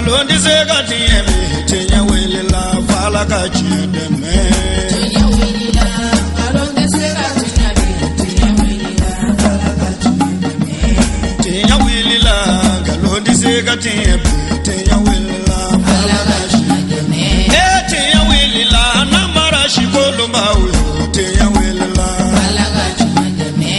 Nkalon tɛ se ka tiɲɛ bi, tiɲɛ wulila f'Ala ka tiɲɛ dɛmɛ. Tiɲɛ wulila, nkalon tɛ se ka tiɲɛ bi, tiɲɛ wulila, Ala ka tiɲɛ dɛmɛ. Tiɲɛ wulila, nkalon tɛ se ka tiɲɛ bi, tiɲɛ wulila Ala ka tiɲɛ dɛmɛ. E tiɲɛ wulila, namara si kolonbaw yo, tiɲɛ wulila. Ala ka tiɲɛ dɛmɛ.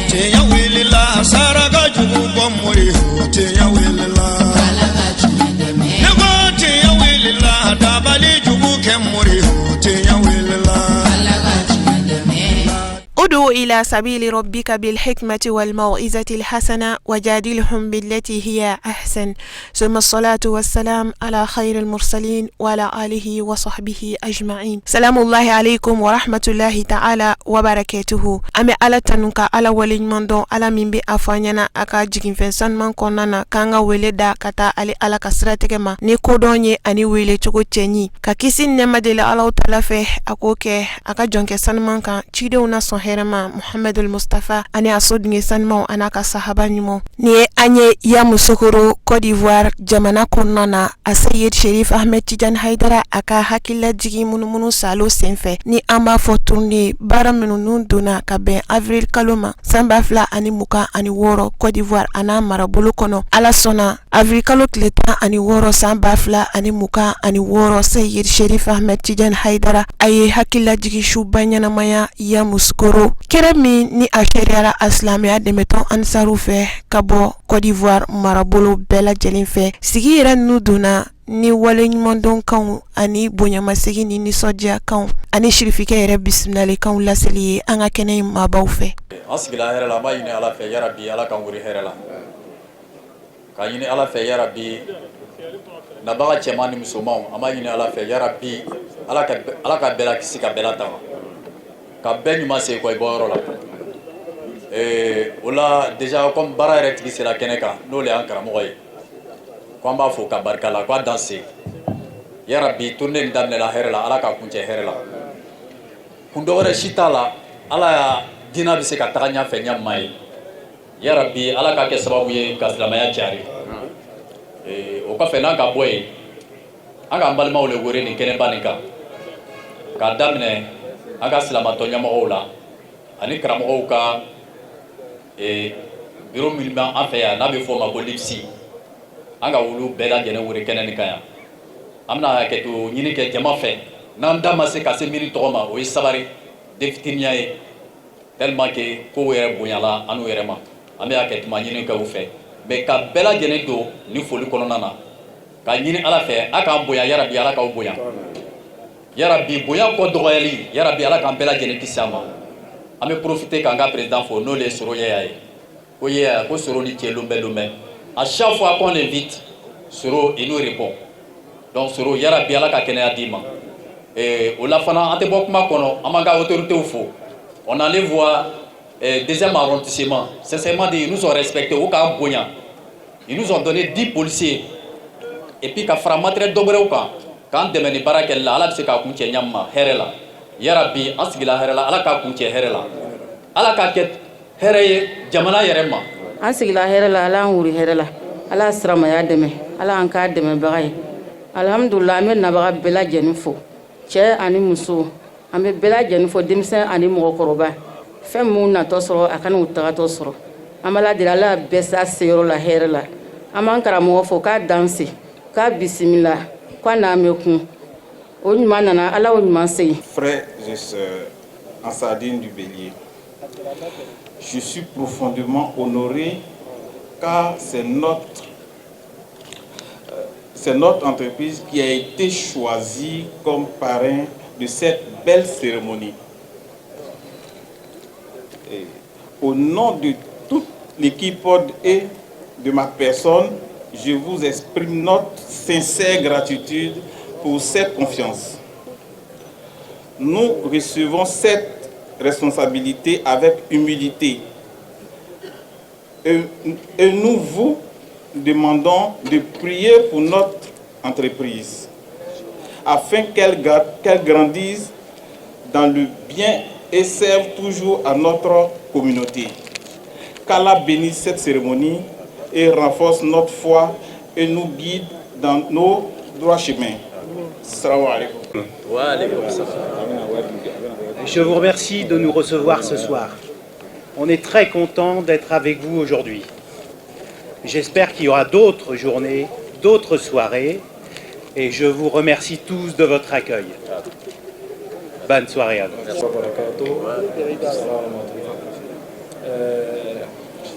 Tiɲɛ wulila, saraka jugu bɔ mori yo, tiɲɛ wulila. Ala ka tiɲɛ dɛmɛ. Ne ko tiɲɛ wulila, dabali jugu kɛ mori yo, tiɲɛ wulila. Ala ka tiɲɛ dɛmɛ. ادع إلى سبيل ربك بالحكمة والموعظة الحسنة وجادلهم بالتي هي أحسن، ثم الصلاة والسلام على خير المرسلين وعلى آله وصحبه أجمعين. سلام الله عليكم ورحمة الله تعالى وبركاته. An bɛ Ala tanu ka Ala waleɲuman dɔn, Ala min bɛ a fɔ an ɲɛna a ka jiginfɛn sanuman kɔnɔna na k'an ka wele da ka taa ale Ala ka siratigɛ ma ni kodɔn ye ani wele cogo cɛɲi, ka kisi ni nɛɛma deli Alahu taala fɛ, a k'o kɛ a ka jɔnkɛ sanuman kan, cidenw na sɔn hɛrɛma Muhammadul Mustafa ani a soden sanumanw a n'a ka sahaba ɲumanw. Ni ye an ye Yamoussoukro, Côte d'Ivoire jamana kɔnɔna na, a Seyid Sherif Ahmed Tidiane Haidara a ka hakililajigin munumunu salo senfɛ, ni an b'a fɔ tournée baara minnu n'u donna ka bɛn avril kalo ma san 2026 Côte d'Ivoire a n'a marabolo kɔnɔ. Ala sɔnna, avril kalo tile 16 san 2026, Seyid Sherif Ahmed Tidiane Haidara a ye hakililajigin suba ɲɛnamaya Yamoussoukro, kɛnɛ min ni a seereyara a silamɛya dɛmɛtɔn Ansaru fɛ ka bɔ Côte d'Ivoire marabolo bɛɛ lajɛlen fɛ. Sigi yɛrɛ ninnu donna ni waleɲumandɔnkanw ani bonyamasegin ni nisɔndiyakanw ani sirifikɛ yɛrɛ bisimilalikanw laseli ye an ka kɛnɛ in maabaw fɛ. An sigila hɛrɛ la, an b'a ɲini Ala fɛ, yarabi Ala k'an wuli hɛrɛ la, k'a ɲini Ala fɛ, yarabi nabaga cɛman ni musomanw, an b'a ɲini Ala fɛ, yarabi Ala ka bɛɛ la kisi, ka bɛɛ la tanga, ka bɛɛ ɲuman se kɔ i bɔyɔrɔ la. O la déjà, comme baara yɛrɛ tigi sera kɛnɛ kan, n'o le y'an karamɔgɔ ye, ko an b'a fo ka barika la, k'a dan se, yarabi tournée nin daminɛla hɛrɛ la, Ala k'a kuncɛ hɛrɛ la. Kun dɔ wɛrɛ si t'a la, Ala y'a diinɛ bɛ se ka taga ɲɛfɛ ɲɛ ye, yarabi Ala k'a kɛ sababu ye ka silamɛya cari. O kɔfɛ, n'an ka bɔ yen, an k'an balimaw le wele nin kɛnɛba nin kan, k'a daminɛ an ka silamatɔ ɲɛmɔgɔw la ani karamɔgɔw ka bureau min bɛ an fɛ yan, n'a bɛ fɔ o ma ko LIPSI. An ka olu bɛɛ lajɛlen wele kɛnɛ nin kan yan. An bɛna hakɛto ɲini kɛ jama fɛ, n'an da ma se ka se min tɔgɔ ma, o ye sabari den fitininya ye, tellement que kow yɛrɛ bonyala an n'u yɛrɛ ma. An bɛ hakɛtuma ɲini kɛ u fɛ, mais ka bɛɛ lajɛlen don nin foli kɔnɔna na, ka ɲini Ala fɛ a k'an bonya, yarabi Ala k'aw bonya, yarabi bonya kɔ dɔgɔyali, yarabi Ala k'an bɛɛ lajɛlen kisi a ma. An bɛ profiter k'an ka président fo, n'o le ye Soro Yaya ye, ko Yaya ko Soro ni cɛ lonbɛ lonbɛ. À chaque fois qu'on l'invite, Soro, il nous répond. Donc Soro, yarabi Ala ka kɛnɛya d'i ma. O la fana, an tɛ bɔ kuma kɔnɔ, an b'an ka autorités fo. On allait voir deuxième arrondissement, sincèrement dit, ils nous ont respecté, u k'an bonya, ils nous ont donné 10 policiers et puis ka fara matériel dɔ wɛrɛw kan k'an dɛmɛ ni baara kɛli la. Ala bɛ se k'a kun cɛ ɲɛ ma hɛrɛ la, yarabi an sigila hɛrɛ la, Ala k'a kun cɛ hɛrɛ la, Ala k'a kɛ hɛrɛ ye jamana yɛrɛ ma. An sigila hɛrɛ la, Ala an wuri hɛrɛ la, Ala siramaya dɛmɛ, Ala an k'a dɛmɛbaga ye. Alhamdulila, an bɛ nabaga bɛɛ lajɛlen fo, cɛ ani muso, an bɛ bɛɛ lajɛlen fo, denmisɛn ani mɔgɔkɔrɔba. Fɛn minnu natɔ sɔrɔ, a kana u tagatɔ sɔrɔ. An b'a deli Ala bɛɛ sa seyɔrɔ la hɛrɛ la. An b'an karamɔgɔ fo k'a danse, k'a bisimila, k'a n'an bɛ kun o ɲuman nana, Ala o ɲuman segin. Frères et sœurs Ansardine du Bélier, je suis profondément honoré car c'est notre entreprise qui a été choisie comme parrain de cette belle cérémonie. Et au nom de toute l'équipe et de ma personne, je vous exprime notre sincère gratitude pour cette confiance. Nous recevons cette responsabilité avec humilité et nous vous demandons de prier pour notre entreprise afin qu'elle grandisse dans le bien et serve toujours à notre communauté. Qu'Allah bénisse cette cérémonie et renforce notre foi et nous guide. Dans nos droits chemins. Salam alaikum. Je vous remercie de nous recevoir ce soir. On est très content d'être avec vous aujourd'hui. J'espère qu'il y aura d'autres journées, d'autres soirées, et je vous remercie tous de votre accueil. Bonne soirée à vous.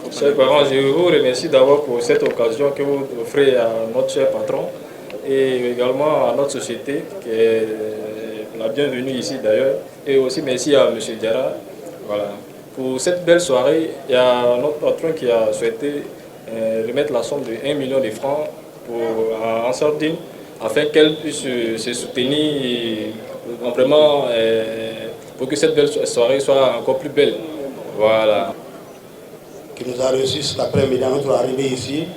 Chers parents, je vous remercie d'abord pour cette occasion que vous offrez à notre cher patron et également à notre société, qui est la bienvenue ici d'ailleurs. Et aussi merci à M. Diarra. Voilà. Pour cette belle soirée, il y a notre patron qui a souhaité remettre la somme de 1 million de francs à Ansar Dine afin qu'elle puisse se soutenir et, vraiment pour que cette belle soirée soit encore plus belle. Voilà. Qui nous a reçus cet après-midi à notre arrivée ici.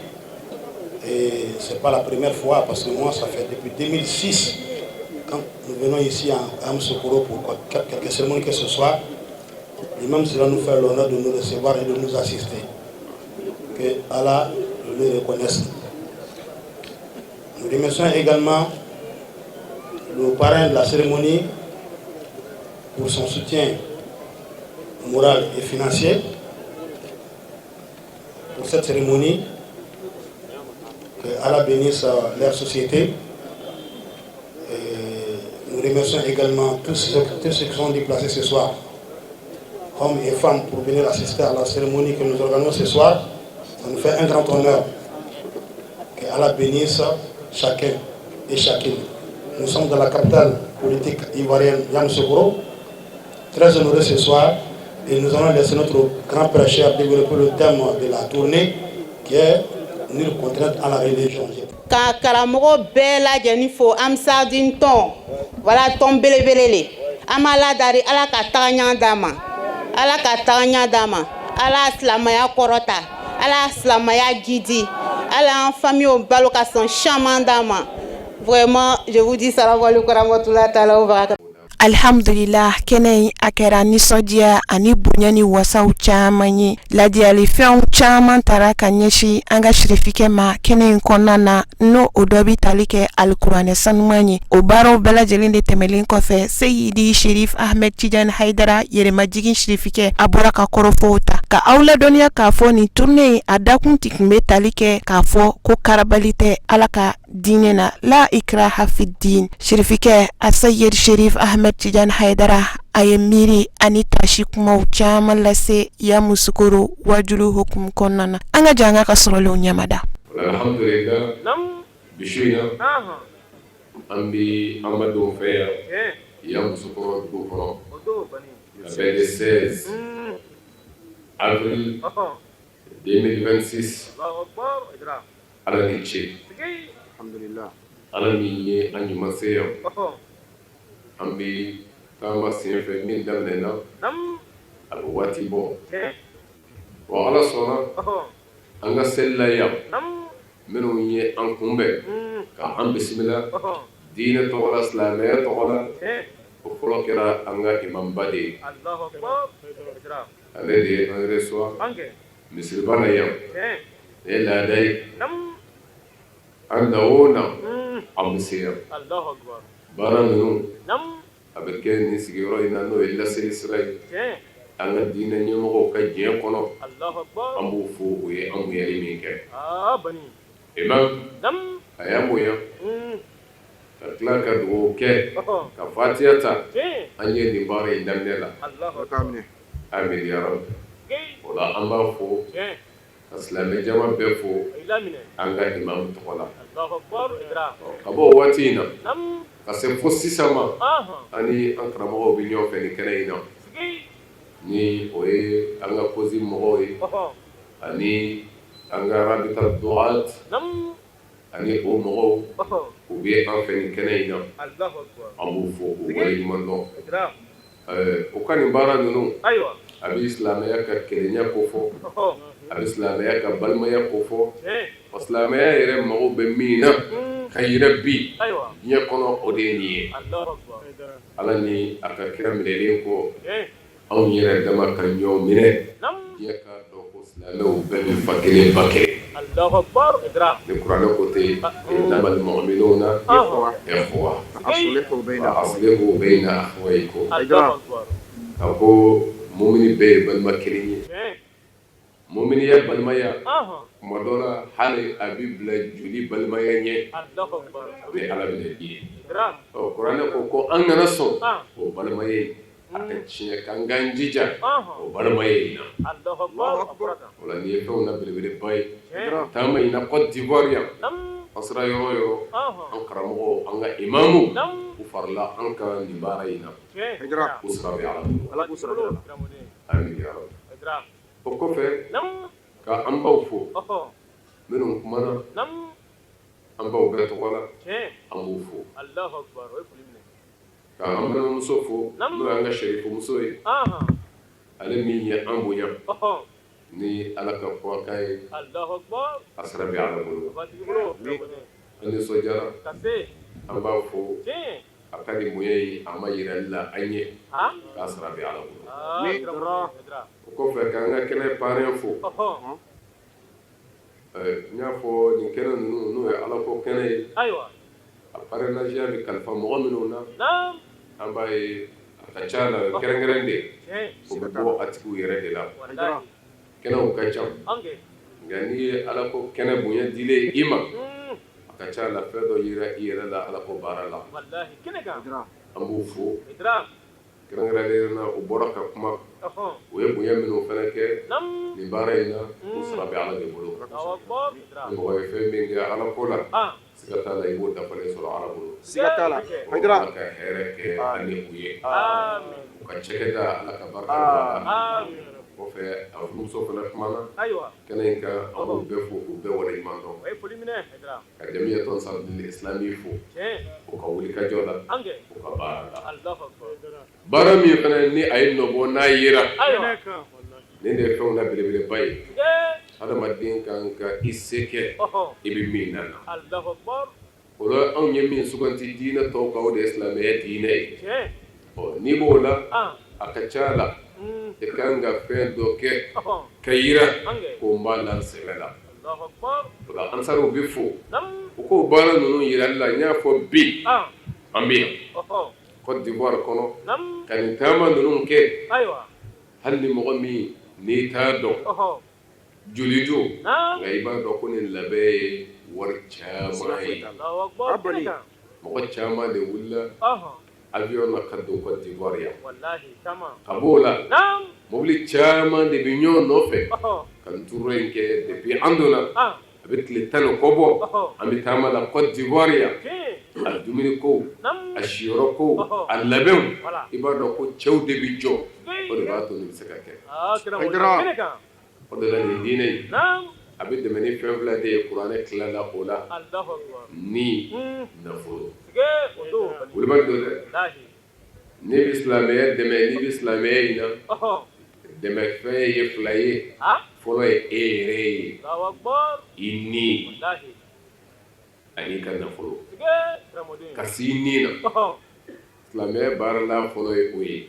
Et ce n'est pas la première fois parce que moi, ça fait depuis 2006, quand nous venons ici à Yamoussoukro pour quelque cérémonie que ce soit, l'imam sera nous faire l'honneur de nous recevoir et de nous assister. Que Allah le reconnaisse. Nous remercions également le parrain de la cérémonie pour son soutien moral et financier pour cette cérémonie. Que Allah bénisse leur société. Et nous remercions également tous ceux qui sont déplacés ce soir, hommes et femmes, pour venir assister à la cérémonie que nous organisons ce soir. Ça nous fait un grand honneur. Que Allah bénisse chacun et chacune. Nous sommes dans la capitale politique ivoirienne, Yamoussoukro. Très honoré ce soir et nous allons laisser notre grand prêcheur développer le thème de la tournée qui est nulle contrainte à la religion. Ka karamɔgɔ bɛɛ lajɛlen fo, Ansar Dine tɔn, wala tɔn belebele le. An b'a dari Ala ka taga ɲa d'a ma, Ala ka taga ɲa d'a ma, Ala silamɛya kɔrɔta, Ala silamɛya jidi, Ala an famiw balo ka sɔn caman d'a ma. Vraiment, je vous dis salam alaikum warahmatullahi taala wa barakatuh. Alhamdulillah, kɛnɛ in a kɛra nisɔndiya ani bonya ni wasaw caman ye. Ladiyalifɛnw caman tara ka ɲɛsin an ka sirifikɛ ma kɛnɛ in kɔnɔna na, n'o o dɔ bɛ tali kɛ alikuranɛ sanuman ye. O baaraw bɛɛ lajɛlen de tɛmɛlen kɔfɛ, Seyidi Sherif Ahmed Tidiane Haidara, yɛrɛmajigin sirifikɛ, a bɔra ka kɔrɔfɔw ta ka aw ladɔnniya k'a fɔ nin tournée in a dakun ti tun bɛ tali kɛ k'a fɔ ko karabali tɛ Ala ka diinɛ na, la ikraha fi din. Sirifikɛ Asayid Sherif Ahmed Tidiane Haidara, a ye miiri ani tasi kumaw caman lase Yamoussoukro wajulu hukumu kɔnɔna na. An ka jan an ka sɔrɔlenw ɲɛmada. Alhamdulillah, bi su in na an bi an ma denw fɛ yan Yamoussoukro dugu kɔnɔ, a bɛ le 16 avril 2026. Ala ni ce, Ala min ye an ɲuman se yan. An bi taama sen fɛ min daminɛna a bɛ waati bɔ wa. Ala sɔnna, an ka seli la yan, minnu ye an kunbɛn ka an bisimila diinɛ tɔgɔ la, silamɛya tɔgɔ la, o fɔlɔ kɛra an ka imamba de ye. Ale de ye an reçoit misiriba la yan. Nin ye laada ye, an na o na an bɛ se yan. Baara ninnu a bɛ kɛ nin sigiyɔrɔ in na, n'o ye laseli sira ye an ka diinɛ ɲɛmɔgɔw ka diɲɛ kɔnɔ. An b'u fo, o ye an bonyali min kɛ. Imam a y'an bonya ka tila ka dugawu kɛ ka fatiya ta an ye nin baara in daminɛ la. Amin ya rabbi. O la an b'a fo ka silamɛ jama bɛɛ fo an ka imam tɔgɔ la. Ka bɔ o waati in na ka se fo sisan ma, ani an karamɔgɔw bɛ ɲɔgɔn fɛ nin kɛnɛ in na, ni o ye an ka COSIM mɔgɔw ye ani an ka Rabita Duat ani o mɔgɔw, u bɛ an fɛ nin kɛnɛ in na. An b'u fo k'u waleɲuman dɔn. U ka nin baara ninnu, a bɛ silamɛya ka kelenya ko fɔ, a bɛ silamɛya ka balimaya ko fɔ. Wa silamɛya yɛrɛ mago bɛ min na ka yira bi diɲɛ kɔnɔ, o de ye nin ye. Ala ni a ka kira minɛlen kɔ, anw yɛrɛ dama ka ɲɔgɔn minɛ, diɲɛ ka dɔn ko Silamɛw bɛɛ bɛ fa kelen ba kelen. Ni kuranɛ ko ten, innamal mu'minuna ikhwa fa aslihu bayna akhawaykum. A ko mumini bɛɛ ye balima kelen ye. Muminiya balimaya tuma dɔ la hali a bɛ bila joli balimaya ɲɛ ni Ala bɛna i ye. Ɔ kuranɛ ko ko an kana sɔn o balimaya in a ka tiɲɛ k'an k'an jija o balimaya in na. O la nin ye fɛnw na belebeleba ye taama in na Côte d'Ivoire yan, an sera yɔrɔ o yɔrɔ, an karamɔgɔ, an ka imamu, u farala an kan nin baara in na. U sara bɛ Ala bolo. Amin ya rabi. O kɔfɛ ka an baw fo minnu kumana an baw bɛɛ tɔgɔ la, an b'u fo, ka an balimamuso fo n'o y'an ka serifumuso ye, ale min ye an bonya ni Ala ka kumakan ye, a sara bɛ Ala bolo, an nisɔndiyara, an b'a fo a ka nin bonya in a ma yirali la an ye, k'a sara bɛ Ala bolo. O kɔfɛ k'an ka kɛnɛ parrain fo. N y'a fɔ nin kɛnɛ ninnu n'o ye Ala ko kɛnɛ ye, a parrainage bɛ kalifa mɔgɔ minnu na, an b'a ye a ka ca la kɛrɛnkɛrɛn de o bɛ bɔ a tigiw yɛrɛ de la. Kɛnɛw ka ca, nka n'i ye Ala ko kɛnɛ bonya dilen i ma, a ka ca la fɛn dɔ yira i yɛrɛ la Ala ko baara la. An b'u fo kɛrɛnkɛrɛnnenya na, u bɔra ka kuma, u ye bonya minnu fana kɛ nin baara in na, u sara bɛ Ala de bolo. Ni mɔgɔ ye fɛn min kɛ Ala ko la, siga t'a la i b'o dafalen sɔrɔ Ala bolo. Siga t'a la. Ala ka hɛrɛ kɛ ani u ye, u ka cakɛda Ala ka barika don a la. Kɔfɛ a furumuso fana kumana kɛnɛ in kan, an b'u bɛɛ fo k'u bɛɛ waleɲuman dɔn. Ka jamiyatu ansarudini islami fo u ka wulikajɔ la, u ka baara la, baara min fana ni a ye nɔbɔ n'a yera, nin de ye fɛnw na belebeleba ye. Hadamaden kan ka i se kɛ i bɛ min na o la, anw ye min suganti diinɛ tɔw kan, o de ye silamɛya diinɛ ye. Ɔ n'i b'o la, a ka ca la i ka kan ka fɛn dɔ kɛ ka yira ko n b'a la n sɛbɛ la. O la ansariw bɛ fo u k'o baara ninnu yirali la. N y'a fɔ bi, an bɛ yan Côte d'Ivoire kɔnɔ ka nin taama ninnu kɛ, hali ni mɔgɔ min n'i t'a dɔn joli don, nka i b'a dɔn ko nin labɛn ye wari caman ye. Mɔgɔ caman de wulila avion na ka don Côte d'Ivoire yan. Ka b'o la, mobili caman de bɛ ɲɔgɔn nɔfɛ ka nin tournée in kɛ. Depuis an donna, a bɛ tile 10 ni kɔ bɔ, an bɛ taama la Côte d'Ivoire yan. A dumuni ko, a siyɔrɔ ko, a labɛnw, i b'a dɔn ko cɛw de bɛ jɔ, o de b'a to nin bɛ se ka kɛ. O de la nin diinɛ in, a bɛ dɛmɛ ni fɛn fila de ye. Kuranɛ tilala o la, ni nafolo. Wulibali don dɛ. N'i bɛ silamɛya dɛmɛ, n'i bɛ silamɛya in na dɛmɛ, fɛn ye fila ye. Fɔlɔ ye e yɛrɛ ye, i ni ani ka nafolo. Ka s'i ni na, silamɛya baarala fɔlɔ ye o ye.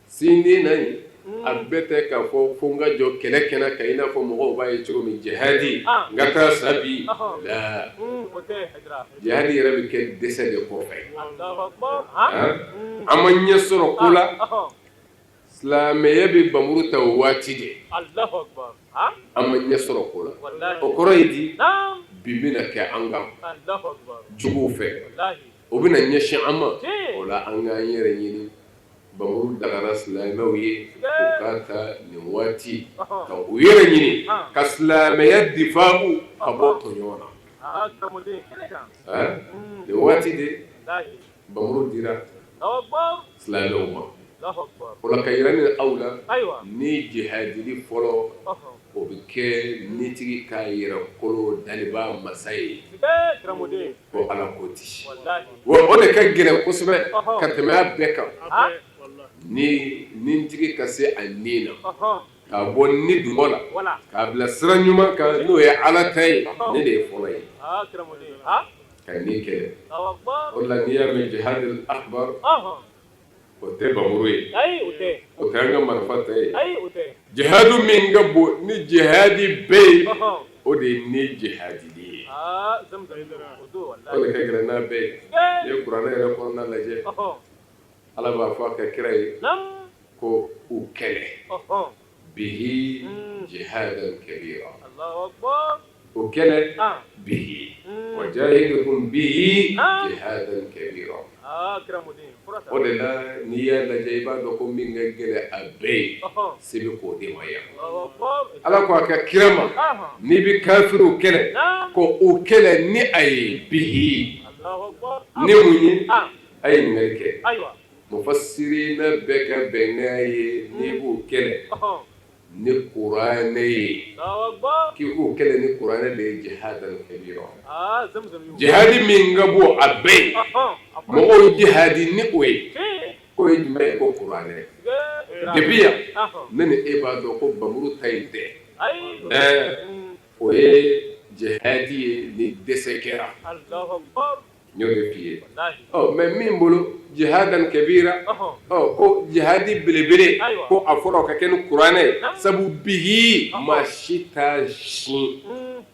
S'i ni na in, a bɛɛ tɛ k'a fɔ fo n ka jɔ kɛlɛ kɛnɛ kan i n'a fɔ mɔgɔw b'a ye cogo min, jihadi, n ka taa sa bi la. Jihadi yɛrɛ bɛ kɛ dɛsɛ de kɔfɛ. An ma ɲɛ sɔrɔ ko la, silamɛya bɛ npanmuru ta o waati de. An ma ɲɛ sɔrɔ ko la, o kɔrɔ ye di? Bin bɛna kɛ an kan juguw fɛ, o bɛna ɲɛsin an ma. O la an k'an yɛrɛ ɲini. Npanmuru dagara silamɛw ye u k'a ta nin waati ka u yɛrɛ ɲini ka silamɛya difaabu ka bɔ tɔɲɔ na. Nin waati de npanmuru dira silamɛw ma. O la ka yira ne ni aw la, ni jihadili fɔlɔ, o bɛ kɛ nitigi k'a yɛrɛ kolo dalibaa masa ye, ko Ala ko ten. Wa o de ka gɛlɛn kosɛbɛ ka tɛmɛ a bɛɛ kan, ni nitigi ka se a ni na, k'a bɔ ni dungɔ la, k'a bila sira ɲuman kan, n'o ye Ala ta ye. Nin de ye fɔlɔ ye ka ni kɛ. O la n'i y'a mɛn jihadil akbar, O tɛ npanmuru ye, o tɛ an ka marifa ta ye, jihadu min ka bon ni jihadi bɛɛ ye, o de ye ni jihadili ye, o de ka gɛlɛn n'a bɛɛ ye. N'i ye kuranɛ yɛrɛ kɔnɔna lajɛ, Ala b'a fɔ a ka kira ye ko u kɛlɛ bihi jihadan kabira, o kɛlɛ bihi wajahidhum bihi jihadan kabira. O de la n'i y'a lajɛ i b'a dɔn ko min ka gɛlɛn a bɛɛ ye, se bɛ k'o de ma yan. Ala ko a ka kira ma, n'i bɛ kafiriw kɛlɛ, ko u kɛlɛ ni a ye bihi ni mun ye? A ye ɲininkali kɛ. Mufasirina bɛɛ ka bɛnkan ye n'i b'u kɛlɛ ni kuranɛ ye, k'i k'u kɛlɛ ni kuranɛ de ye jihadan kabira, jihadi min ka bon a bɛɛ ye, mɔgɔw jihadi ni o ye, k'o ye jumɛn ye? Ko kuranɛ. Depuis yan ne ni e b'a dɔn ko npanmuru ta in tɛ, ɛɛ o ye jihadi ye ni dɛsɛ kɛra. N y'o de f'i ye. Ɔ mais min bolo jihadan kabira, ɔ ko jihadi belebele, ko a fɔra o ka kɛ ni kuranɛ ye, sabu bihi maa si t'a sin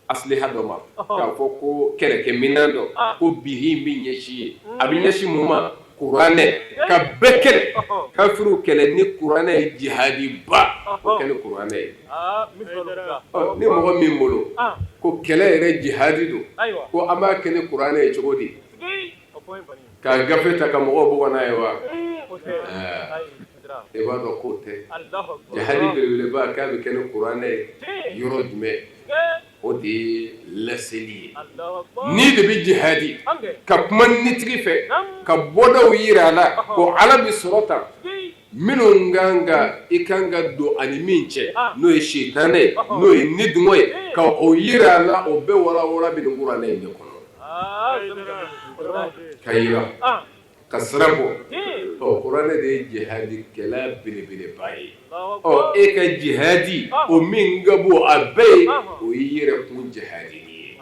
asiliha dɔ ma k'a fɔ ko kɛlɛkɛminɛn dɔ, ko bihi bɛ ɲɛsin ye, a bɛ ɲɛsin mun ma? Kuranɛ ka bɛɛ kɛlɛ, kafiriw kɛlɛ ni kuranɛ ye, jihadiba o kɛ ni kuranɛ ye. Ni mɔgɔ min bolo ko kɛlɛ yɛrɛ jihadi don, ko an b'a kɛ ni kuranɛ ye cogo di? Ka gafe ta ka mɔgɔw bugɔ n'a ye wa? I b'a dɔn k'o tɛ jihadi belebeleba k'a bɛ kɛ ni kuranɛ ye yɔrɔ jumɛn? O de ye laseli ye. Ni de bɛ jihadi ka kuma nitigi fɛ, ka bɔdaw jira a la ko Ala bɛ sɔrɔ tan. Minnu kan ka i kan ka don ani min cɛ, n'o ye sitanɛ ye, n'o ye ni dungɔ ye, ka o jira a la, o bɛɛ walawala bɛ nin kuranɛ in de kɔnɔ ka jira ka sira bɔ. Ɔ kuranɛ de ye jihadikɛla belebeleba ye. Ɔ e ka jihadi o min ka bon a bɛɛ ye, o y'i yɛrɛ kun jihadi ye.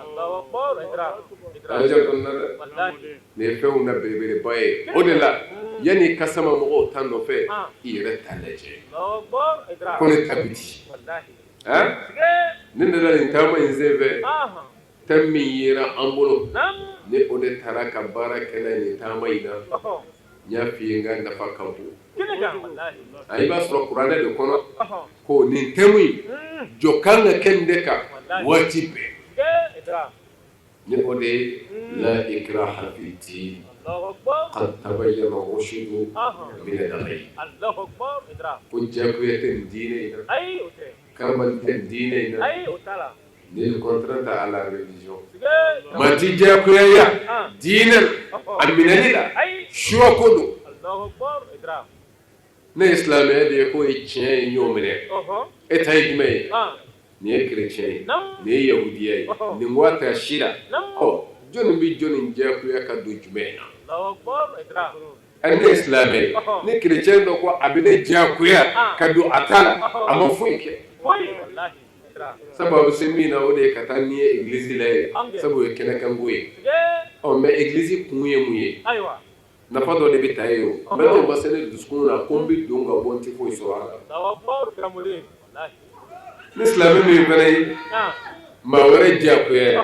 Nin ye fɛnw na belebeleba ye. O de la yanni i ka sama mɔgɔw ta nɔfɛ, i yɛrɛ ta lajɛ ko ne ta bi di. Ne nana nin taama in senfɛ, thème min yera an bolo, ni o de taara ka baara kɛ nin taama in na, n y'a f'i ye n ka nafa ka bon. A i b'a sɔrɔ kuranɛ de kɔnɔ ko nin thème in jɔ kan ka kɛ nin de kan waati bɛɛ. Ni o de ye la ikraha fi din qad tabayyana rushdu min al-ghayy, ko diyagoya tɛ nin diinɛ in na, karabali tɛ nin diinɛ in na, nulle contrainte à la religion, maa ti diyagoya diinɛ a minɛli la, choix ko don. Ne ye silamɛya de ye k'o ye tiɲɛ ye, n y'o minɛ. E ta ye jumɛn ye? Nin ye chrétien ye, nin ye yahudiya ye, nin ko a ta si la. Ɔ jɔnni bɛ jɔnni diyagoya ka don jumɛn na? Ɛ ne ye silamɛ ye, ni chrétien dɔ ko a bɛ ne diyagoya ka don a ta la, a ma foyi kɛ. Sabu a bɛ se min na, o de ye ka taa n'i ye église la yen, sabu o ye kɛnɛkanko ye. Ɔ mais église kun ye mun ye? Nafa dɔ de bɛ taa yen o, mais n'o ma se ne dusukun na ko n bɛ don ka bɔ, n tɛ foyi sɔrɔ a la. Ni silamɛ min fana ye maa wɛrɛ diyagoya,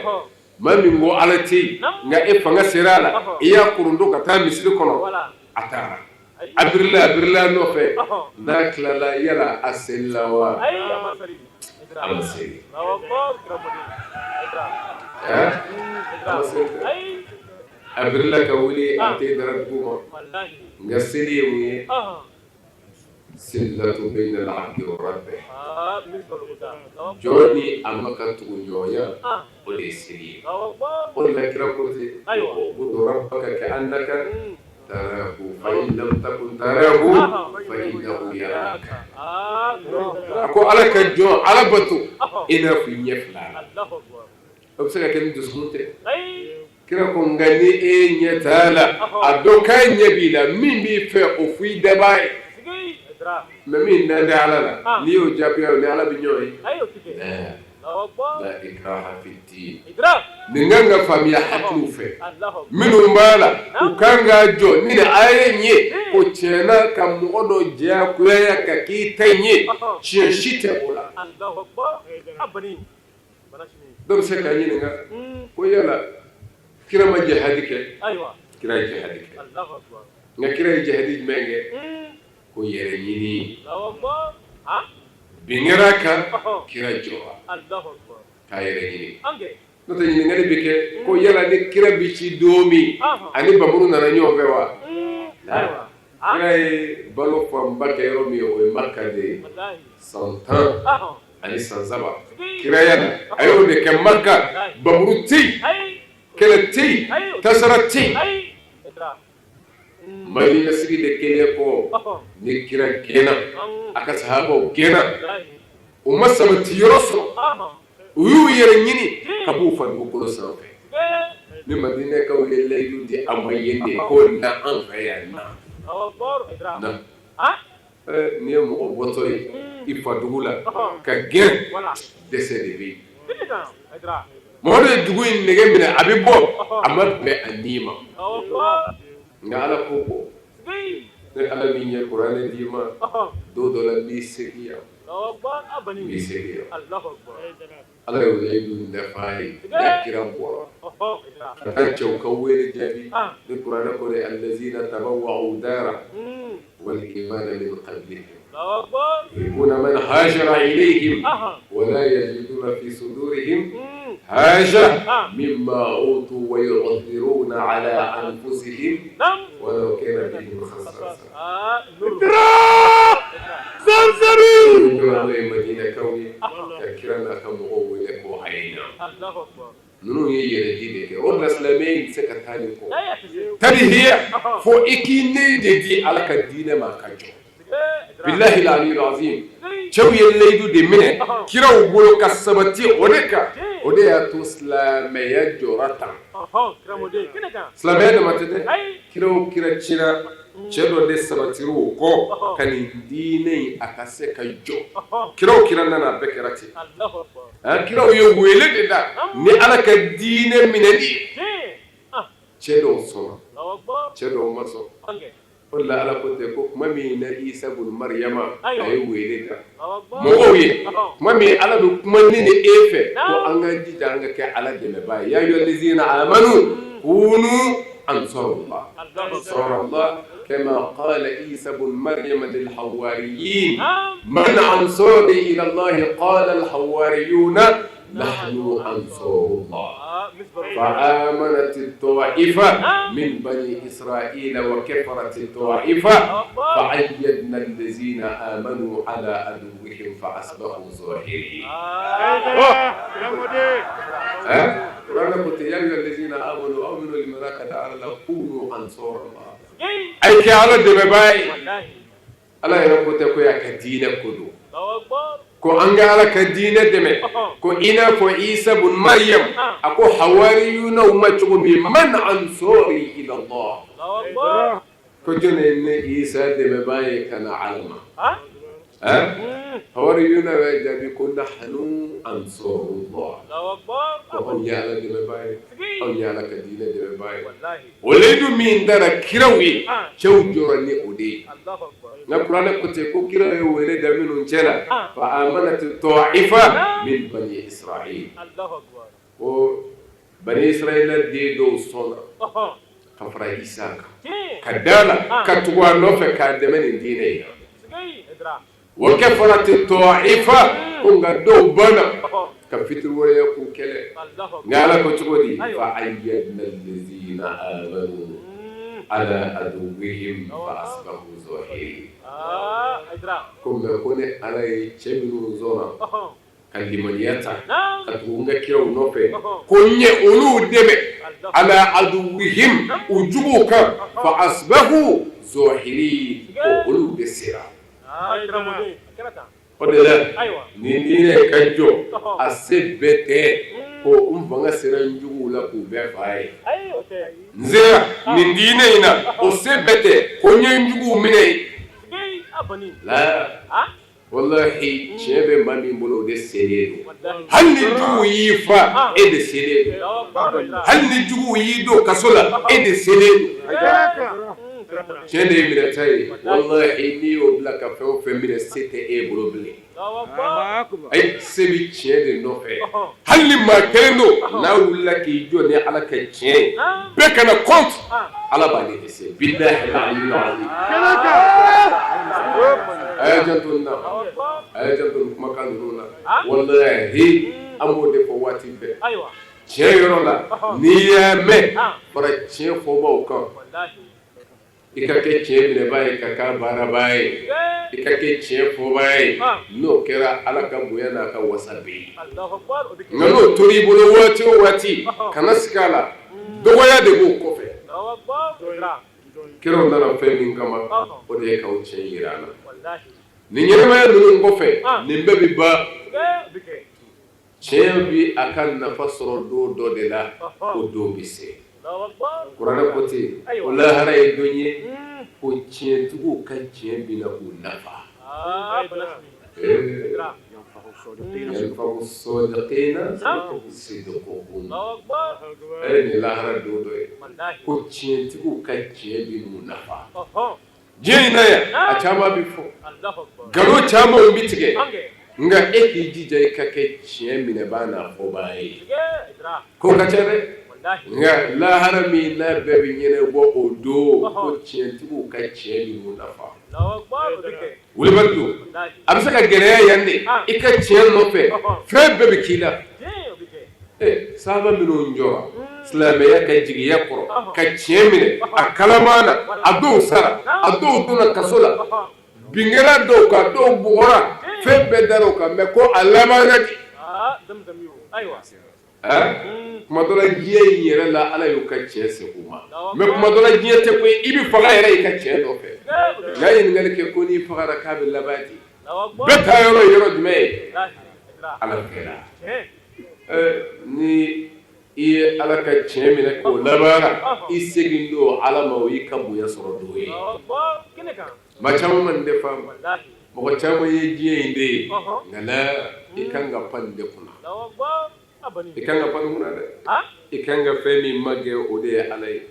maa min ko Ala tɛ yen, nka e fanga sera a la, i y'a korondo ka taa misiri kɔnɔ, a taara, a birila a birila a nɔfɛ, n'a tilala yala a selila wa? A ma seli. A ma seli. A birila ka wuli a ten dara dugu ma, nka seli ye mun ye? Silatu bayna al-abdi wa rabbih, jɔn ni a ma ka tuguɲɔgɔnya, o de ye seli ye. O de la kira ko ten, u'bud rabbaka ka'annaka tarahu fa in lam takun tarahu fa innahu yaraka. A ko Ala ka jɔn Ala bato i n'a fɔ i ɲɛ filɛ a la. O bɛ se ka kɛ ni dusukun tɛ. Kira ko nka ni e ɲɛ t'a la, a dɔn k'a ɲɛ b'i la, min b'i fɛ o fɔ i dabaa ye. Mais min dan tɛ Ala la, n'i y'o diyagoya o ni Ala bɛ ɲɔgɔn ye. La ikraha fi din. Nin kan ka faamuya hakiliw fɛ minnu b'a la u kan ka jɔ ni nin aya in ye ko tiɲɛ na ka mɔgɔ dɔ diyagoya ka k'i ta in ye tiɲɛ si tɛ o la. Dɔ bɛ se k'a ɲininka ko yala kira ma jihadi kɛ? Kira ye jihadi kɛ, nka kira ye jihadi jumɛn kɛ? Ko yɛrɛ ɲini. Bin kɛra a kan, kira jɔra k'a yɛrɛ ɲini. N'o tɛ ɲininkali bɛ kɛ ko yala ni kira bɛ ci don min, ani bamuru nana ɲɔgɔn fɛ wa? Kira ye balo fanba kɛ yɔrɔ min ye, o ye Maka de ye, san 13 san kiraya la, a y'o de kɛ Maka. Bamuru tɛ yen, kɛlɛ tɛ yen, tasara tɛ yen. Madinasigi de kɛlen kɔ ni kira gɛnna, a ka sahabaw gɛnna, u ma sabati yɔrɔ sɔrɔ, u y'u yɛrɛ ɲini ka b'u fa dugukolo sanfɛ. Ni Madinɛkaw ye layidu di a ma yen de ko na an fɛ yan, na na. N'i ye mɔgɔ bɔtɔ ye i fa dugu la ka gɛn, dɛsɛ de bɛ yen. Mɔgɔ de ye dugu in nege minɛ, a bɛ bɔ, a ma bɛn a ni ma. Nka Ala ko ko ne Ala min ye kuranɛ d'i ma, don dɔ la n b'i segin yan, n b'i segin yan. Ala y'o layidu dafa ye n'a kira bɔra ka taa cɛw ka wele jaabi ni kuranɛ ko de allazina tabawwa'u dara wal imana min qablihim yuhibbuna man hajara ilayhim wa la yajiduna fi sudurihim haja mimma utu wa yu'thiruna ala anfusihim walau kana bihim khasasa. N'o ye Madinakaw ye ka kira n'a ka mɔgɔw wele ko a ye na. Ninnu ye yɛrɛdi de kɛ. O de la silamɛya in tɛ se ka taa nin kɔ tadhiya, fo i k'i ni de di Ala ka diinɛ ma ka jɔ. Bilahi aliyul azim, cɛw ye layidu de minɛ kiraw bolo ka sabati o de kan. O de y'a to silamɛya jɔra tan. Silamɛya dama tɛ dɛ, kira o kira cira, cɛ dɔ de sabatira o kɔ ka nin diinɛ in a ka se ka jɔ. Kira o kira nana, a bɛɛ kɛra ten. Kiraw ye wele de da ni Ala ka diinɛ minɛli ye. Cɛ dɔw sɔnna, cɛ dɔw ma sɔn. O de la Ala ko ten ko tuma min na Isa bun Mariyama a ye wele da mɔgɔw ye, tuma min Ala bɛ kuma ne ni e fɛ ko an k'an jija an ka kɛ Ala dɛmɛbaa ye, ya ayyuhallazina amanu kunu ansarullah ansarullah kama qala Isa bun Maryam lil hawariyin man ansari ila Allah qala al hawariyuna nahnu ansarullah فآمنت الطائفة من بني إسرائيل وكفرت الطائفة فأيدنا الذين آمنوا على عدوهم فأصبحوا ظاهرين. قرآن ko ten يا أيها الذين آمنوا آمنوا لماذا تعالى كونوا أنصار الله ay kɛ Ala dɛmɛbaa ye. Ala yɛrɛ ko tɛ ko y'a ka diinɛ ko don, ko an ka Ala ka diinɛ dɛmɛ, ko i n'a fɔ Isa bun Maryam a ko hawariyunaw ma cogo min man ansari ila Allah, ko jɔn ye ne Isa dɛmɛbaa ye ka na Ala ma? Hawariyuna bɛ jaabi ko nahnu ansarullah, ko anw ye Ala dɛmɛbaa ye, anw ye Ala ka diinɛ dɛmɛbaa ye. O layidu min dara kiraw ye, cɛw jɔra ni o de ye. Nka kuranɛ ko ten ko kira ye wele da minnu cɛ la, fa amanat ta'ifa min bani Israil, ko bani Israila den dɔw sɔnna ka fara Isa kan ka da la ka tugu a nɔfɛ k'a dɛmɛ nin diinɛ in na. Wa kafarat ta'ifa, ko nka dɔw banna ka fitiriwaleya k'u kɛlɛ. Nka Ala ko cogo di? Fa ayyadna allazina amanu ala aduwwihim fa asbahu zahirin. Ko mɛ ko ne Ala ye cɛ minnu sɔnna ka limaniya ta ka tugu n ka kiraw nɔfɛ, ko n ye olu dɛmɛ ala aduwwihim, u juguw kan, fa asbahu zahirin, ko olu de sera. O de la nin diinɛ ka jɔ, a se bɛɛ tɛ ko n fanga sera n juguw la k'u bɛɛ faa ye. N sera nin diinɛ in na, o se bɛɛ tɛ ko n ye n juguw minɛ ye la. Walahi tiɲɛ bɛ maa min bolo o de selen don hali ni juguw y'i fa e de selen don hali ni juguw y'i don kaso la e de selen don tiɲɛ de ye minɛta ye walahi n'i y'o bila ka fɛn o fɛn minɛ se tɛ e bolo bilen ayi se bɛ tiɲɛ de nɔfɛ hali ni maa kelen don n'a wulila k'i jɔ ni Ala ka tiɲɛ ye bɛɛ kana contre Ala b'ale dɛsɛ bilahi a y'a janto nin na a y'a janto nin kumakan ninnu na walahi an b'o de fɔ waati bɛɛ tiɲɛ yɔrɔ la n'i y'a mɛn fara tiɲɛ fɔbaw kan i ka kɛ tiɲɛ minɛbaa ye ka k'a baarabaa ye i ka kɛ tiɲɛ fɔbaa ye n'o kɛra ala ka bonya n'a ka wasa bɛ yen nka n'o tora i bolo waati o waati kana siga a la dɔgɔya de b'o kɔfɛ kiraw nana fɛn min kama o de ye k'aw tiɲɛ jira an na nin ɲɛnamaya ninnu kɔfɛ nin bɛɛ bɛ ban tiɲɛ bɛ a ka nafa sɔrɔ don dɔ de la o don bɛ se kuranɛ ko ten o lahara ye don ye ko tiɲɛtigiw ka tiɲɛ bɛna u nafa yanfa'u sadiqina sidquhum nin lahara don dɔ ye ko tiɲɛtigiw ka tiɲɛ bɛn'u nafa diɲɛ in na yan a caman bɛ fɔ nkalon camanw bɛ tigɛ nka e k'i jija i ka kɛ tiɲɛ minɛbaa n'a fɔbaa ye ko ka ca dɛ nka lahara min n'a bɛɛ bɛ ɲɛnabɔ o don ko tiɲɛtigiw ka tiɲɛ bɛn'u nafa wulibali don a bɛ se ka gɛlɛya yan de i ka tiɲɛ nɔfɛ fɛn bɛɛ bɛ k'i la sahaba minnu jɔra silamɛya ka jigiya kɔrɔ ka tiɲɛ minɛ a kalaman na a dɔw sara a dɔw donna kaso la bin kɛra dɔw kan dɔw bugɔra fɛn bɛɛ dara u kan mais ko a labanna di kuma dɔ la diɲɛ in yɛrɛ la ala y'u ka tiɲɛ segin u ma mais kuma dɔ la diɲɛ tɛ koyi i bɛ faga yɛrɛ i ka tiɲɛ nɔfɛ n'a ɲininkali kɛ ko n'i fagara k'a bɛ laban di bɛɛ taa yɔrɔ yɔrɔ jumɛn ye ala fɛla ni i ye ala ka tiɲɛ minɛ k'o labaara i segin don ala ma o y'i ka bonya sɔrɔ don ye maa caman ma nin de faamu mɔgɔ caman ye diɲɛ in de ye nka la i kan ka pan nin de kunna i kan ka pan nin kunna dɛ i kan ka fɛn min magɛn o de ye ala ye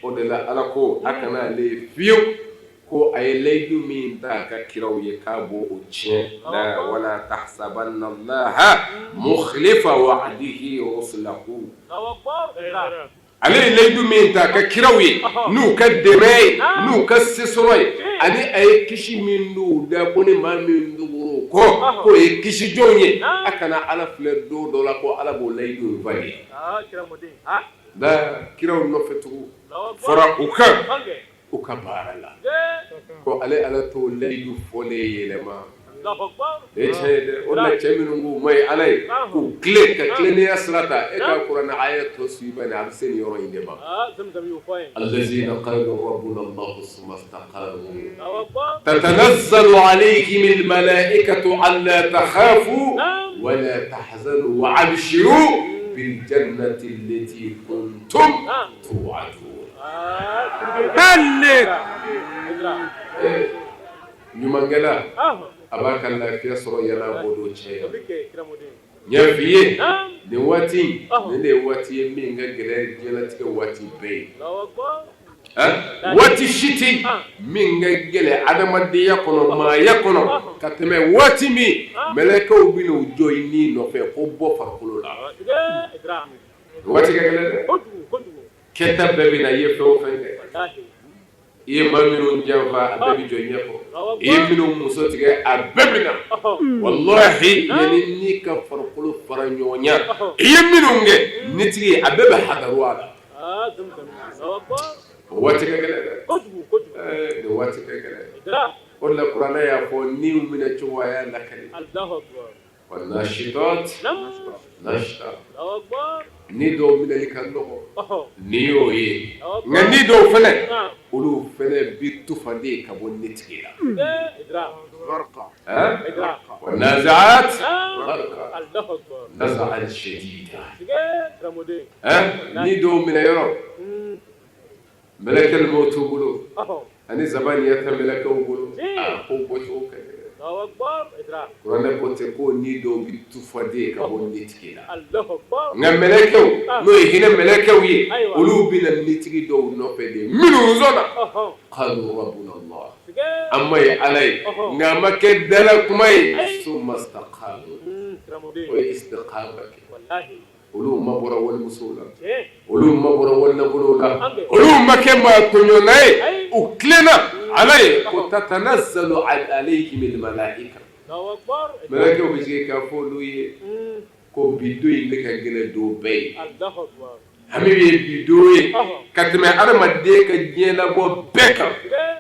o de la ala ko a kana ale ye fiyewu ko a ye layidu min ta a ka kiraw ye k'a b'o o tiɲɛ la wala tahsabanna allaha mukhlifa wa'dihi rusulahu ale ye layidu min ta a ka kiraw ye n'u ka dɛmɛ ye n'u ka sesɔrɔ ye ani a ye kisi min d'u da ko ni maa min tugur'u kɔ k'o ye kisi jɔnw ye a kana ala filɛ don dɔ la ko ala b'o layidu in falen la kiraw nɔfɛ tugu fara u kan u ka baara la ko ale ala t'o layidu fɔlen yɛlɛma e tiɲɛ ye dɛ o de la cɛ minnu k'u ma ye ala ye k'u tilen ka tilennenya sira ta e ka kuranɛ aya tɔ suivant a bɛ se nin yɔrɔ in de ma allazina qalu rabbuna allahu summa istaqamu tatanazzalu alayhim almalaikatu alla takhafu wa la tahzanu wa abshiru bil jannati allati kuntum tu'adun Ɲumankɛla a b'a ka lafiya sɔrɔ yan'a bɔ don cɛ n y'a f'i ye nin waati nin de ye waati ye min ka gɛlɛn diɲɛlatigɛ waati bɛɛ ye waati si tɛ min ka gɛlɛn adamadenya kɔnɔ maaya kɔnɔ ka tɛmɛ waati min mɛlɛkɛw bɛna u jɔ i ni nɔfɛ ko bɔ farikolo la waati ka gɛlɛn dɛ Kɛta bɛɛ bɛ na i ye fɛn o fɛn kɛ i ye maa minnu janfa a bɛɛ bɛ jɔ i ɲɛ kɔrɔ i ye minnu muso tigɛ a bɛɛ bɛ na walahi yanni ni ka farikolo fara ɲɔgɔnya i ye minnu kɛ nitigi a bɛɛ bɛ hadaru a la o waati ka gɛlɛn dɛ nin waati ka gɛlɛn o de la kuranɛ y'a fɔ niw minɛ cogo a y'a lakali Wan-nashitat nashta ni dɔw minɛli ka nɔgɔ ni y'o ye nka ni dɔw fana olu fana bi tufa de ka bɔ ni tigi la wan-nazi'at gharqa naz'an shadida ni dɔw minɛ yɔrɔ mɛlɛkɛli mawtu bolo ani zabaniyata mɛlɛkɛw bolo a ko bɔcogo ka gɛlɛn. Kuranɛ ko ten ko ni dɔw bɛ tufa de ka bɔ nitigi la, nka mɛlɛkɛw n'o ye hinɛ mɛlɛkɛw ye, olu bɛ na nitigi dɔw nɔfɛ de minnu sɔnna, qalu rabbuna Allah an ma ye Ala ye nka a ma kɛ dala kuma ye, summa staqamu o ye istiqama kɛ olu ma bɔra walimusow la olu ma bɔra walinafolow la olu ma kɛ maa tɔɲɔna ye u tilenna ala ye ko tatanazzalu alayhimul malaika mɛlɛkɛw bɛ jigin k'a fɔ olu ye ko bi don in de ka gɛlɛn don bɛɛ ye hami ye bi don ye ka tɛmɛ adamaden ka diɲɛlabɔ bɛɛ kan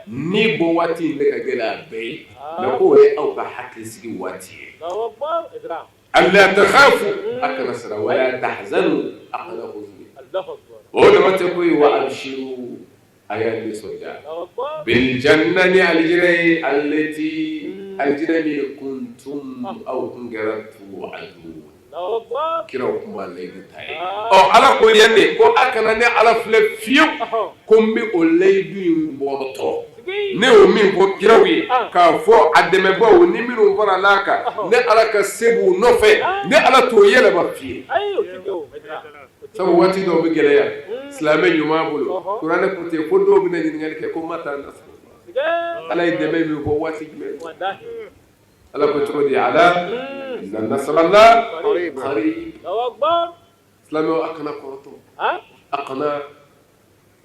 ni bɔ waati in de ka gɛlɛn a bɛɛ ye mɛ k'o ye aw ka hakilisigi waati ye Alla takhafu a kana siran wala tahzanu a kana huzuni o dama tɛ koyi wa abshiru a y'a nisɔndiya bil janna ni alijinɛ ye allati alijinɛ min kuntum aw tun kɛra tu'adun kiraw tun b'a layidu ta ye ɔ ala ko yan de ko a kana ne ala filɛ fiyewu ko n bɛ o layidu in bɔtɔ ne y'o min fɔ kiraw ye k'a fɔ a dɛmɛbaaw ni minnu farala a kan ne ala ka se b'u nɔfɛ ne ala t'o yɛlɛma fiyewu sabu waati dɔw bɛ gɛlɛya silamɛ ɲuman bolo kuranɛ ko ten ko dɔw bɛna ɲininkali kɛ ko mata nasrullah ala ye dɛmɛ min fɔ waati jumɛn ala ko cogo di ala inna nasrallah qarib silamɛw a kana kɔrɔtɔ a kana